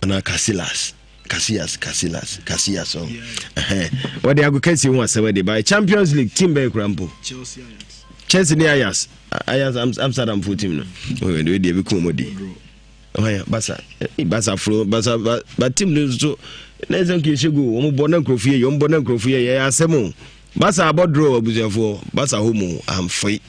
Anaa Casillas. Casillas, Casillas, Casillas ɔ. Wɔde agokansie ho asɛm de ba Champions League team bɛyɛ kura mpo. Chelsea ne Ajax, Ajax Amsterdam fo team no. Wɔde deɛ ebi kun wɔn di. Wɔn Barca, Barca fo Barca ba team no nso na ɛsɛ nka ehyɛ goal wɔn bɔ na nkurɔfo yɛ wɔn bɔ na nkurɔfo yɛ yɛ asɛm o. Barca abɔ draw abusuafoɔ Barca hɔ mu amfoe.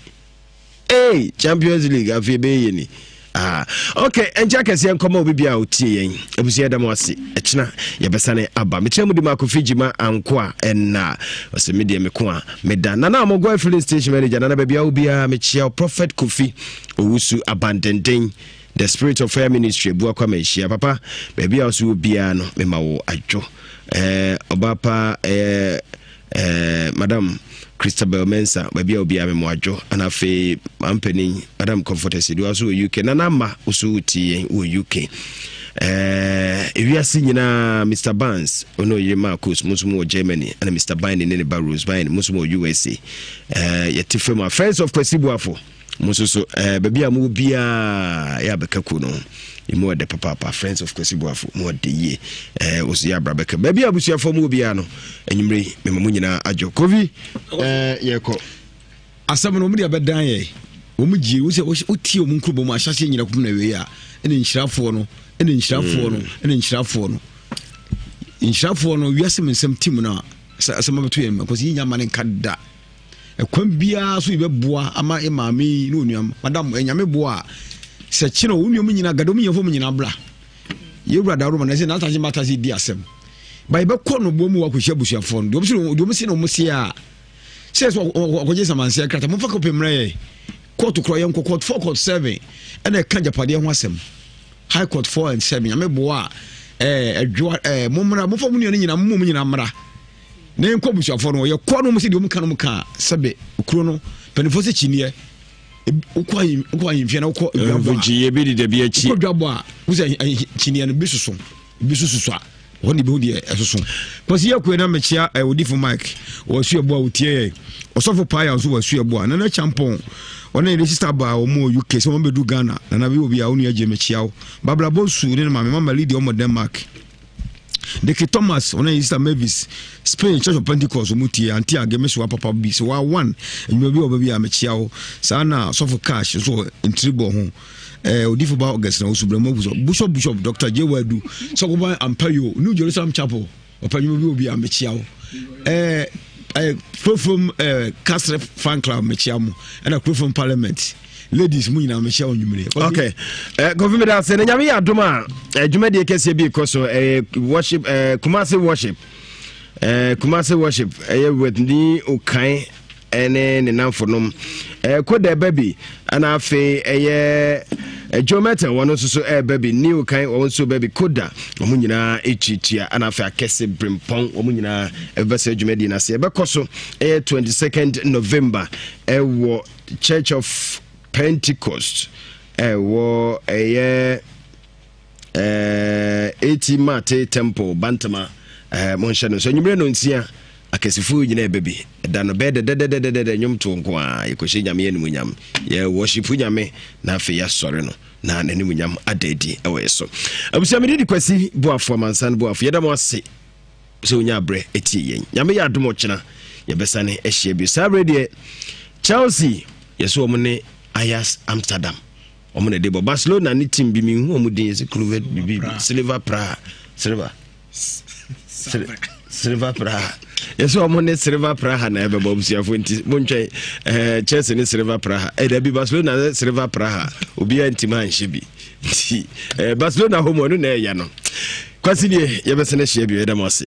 Hey, Champions League afei ɛbɛyɛ yɛ ni. Ah, okay, ɛnkyɛ akɛseɛ nkɔma obi bia a ɔtie yɛn. Abusua yɛda mo ase. Ɛkyena yɛbɛsane aba. Mekyerɛ mu de ma Kofi Gyima Anko a ɛnna. Ɔsɛ me deɛ meko a meda. Nana Amogoa filling station manager Nana baabi a wo biara mekyia wo Prophet Kofi Owusu Abandenden. The Spirit of Fire Ministry Abua Kwame nhyia papa baabi a ɔso wɔ biara no mema wo adwo. Eh, ɔbaa pa eh, Eh, Madam Christabel Mensah, baabi a obiara memo adwo, ana afei mampanin Madam Comfort Asiduwa nso wɔ UK, Nana Ama nso wotie yɛn wɔ UK. Eh, ewiase nyinaa Mr. Barnes, ɔne ɔyere Marcus, mo nso mo wɔ Germany, ana Mr. Bine ne ne ba Rose Bine, mo nso mo wɔ USA. Eh, yɛte fam a Friends of Kwasi Boafo. Mo nso so eh, baabi a mowɔ biara yɛ abɛka kuo no ho. Emu ɔdɛ papaapa. Friends of Kwasi Boafo, mu ɔdɛ yie. Eh, wo so yɛ abra bɛka. Baabi a abusuafoɔ mowɔ biara no, anwummerɛ yi, mema mo nyinaa adwo. Kofi, eh, yɛkɔ. Asɛm no, wɔn de abɛdan yɛ. Wɔn gye, wo sɛ wotie wɔn nkurobɔ mu ahyɛseɛ nyina kɔpem na wei a, ɛna nhyirafoɔ no, ɛna nhyirafoɔ no, ɛna nhyirafoɔ no. Nhyirafoɔ no, wiase mu nsɛm tim no a, sɛ asɛm abɛto yɛn mma, kɔsi yɛnya ama ne nka da. Ɛkwan biara so yɛbɛboa ama yɛ maame yi ne onua madam ɛnyame boa a sɛ kyerɛ wo nua mu nyina gada mu nyina mu nyina bra yɛwura daworo ma na sɛ n'atase matase di asɛm ba yɛbɛkɔ no boɔ mu wakɔhyia abusuafoɔ no deɛ ɔmo se na ɔmo se a sɛ sɛ ɔkɔgye samanseɛ krata momfa kɔpɛ mmerɛ yɛ kɔɔto korɔ yɛnkɔ kɔɔto 4 kɔɔto 7 ɛna ɛka agyapadeɛ ho asɛm high court 4 and 7 nyame boa a ɛɛ ɛdwoa ɛɛ mommra momfa mo nua no nyina mo mu nyina mmra Na yɛnkɔ abusuafoɔ no hɔ yɛkɔ no wɔn sɛ deɛ wɔn ka no wɔn ka sɛbe kuro no mpanimfoɔ sɛ kyiniiɛ wokɔ wokɔ ahemfie na wokɔ dwabɔ a kyiniiɛ bi deda bi akyi wokɔ dwabɔ a wosɛ kyiniiɛ no bi soso bi soso so a hɔ ne bi ho deɛ ɛsoso kwasi yɛ koe na mekyia ɛ odifo mike wɔasu ɛbo a wotie yɛ ɔsɔfo paaya nso wɔasu ɛbo a nana champɔn ɔne ne sista baa wɔn wɔ uk sɛ wɔn bɛdu ghana nana bi wɔ bi a wo nua gye mekyia wo babla bonsu ne ne maame mama lidi ɔmɔ denmark Deke Thomas, ɔne ne sister Mavis, Spain Church of Pentecost, wɔn tie Auntie Age, me soa papa bi, so wa one, nnwuma bi wɔ baabi a mekyia wo. Saa na Sɔfo Cash nso wɔ ntiribɔ ho. Eh, Odifo ba August na osu brɛmo agu so. Bishop Bishop Dr. J. Wadu, Sɔkoban Ampayo, New Jerusalem Chapel, ɔpɛ nnwuma bi wɔ bi a mekyia wo. Eh, eh, Kurofom eh, Kasre Fan Club mekyia mo, ɛna Kurofom Parliament. ladies mu nyinaa mehyɛ wɔn nwumire. ok eh, kofi mi da ase na nyame yɛ adom a eh, dwumadie kɛseɛ bi kɔ so eh, worship eh, kumase worship eh, kumase worship ɛyɛ eh, wɛtni okan ɛne ne namfonom eh, koda ɛba bi ɛna afei ɛyɛ eh, Joe Metal wɔn nso so ɛreba bi New kan wɔn nso ba bi Koda wɔn nyinaa ɛtuatua ɛna afei akɛse Brempɔn wɔn nyinaa ɛbɛba sɛ dwumadie no ase ɛbɛkɔ so ɛyɛ 22nd November ɛwɔ Church of Pentecost ɛwɔ ɛyɛ ɛɛ AT Mate Temple Bantama ɛɛ monhyɛ no nso anwummerɛ no nsia. Akɛsefoɔ nyinaa ɛbɛ bi. Ɛda no bɛyɛ dɛdɛdɛdɛdɛdɛ nnwom to nko a yɛkɔhyɛ Nyame animuonyam. Yɛ worship Nyame na afei yɛasɔre no na n'animuonyam ada adi ɛwɔ yɛ so. Abusua mede di Kwasi Boafo Amansan Boafo yɛda mo ase sɛ wonya abrɛ ɛtie yɛn. Nyame yɛ adom ɔkyena yɛbɛsane ahyia bio. Saa berɛ deɛ Chelsea yɛsɛ wɔn ne Ajax Amsterdam wɔn na ɛde bɔ. Barcelona ne team bi menhu wɔn din yɛsɛ Kluivert bibi Silver Praha Silver Silver Praha yɛsɛ wɔn ne Silver Praha na ɛbɛbɔ abusuafo nti montwɛn ɛɛ Chelsea ne Silver Praha ɛda bi Barcelona ne Silver Praha obiara ntumi anhyɛ bi nti ɛɛ Barcelona hɔ mu ɔno na ɛyɛ no kwasi deɛ yɛbɛsɛn ahyia bi ɛda mo ase.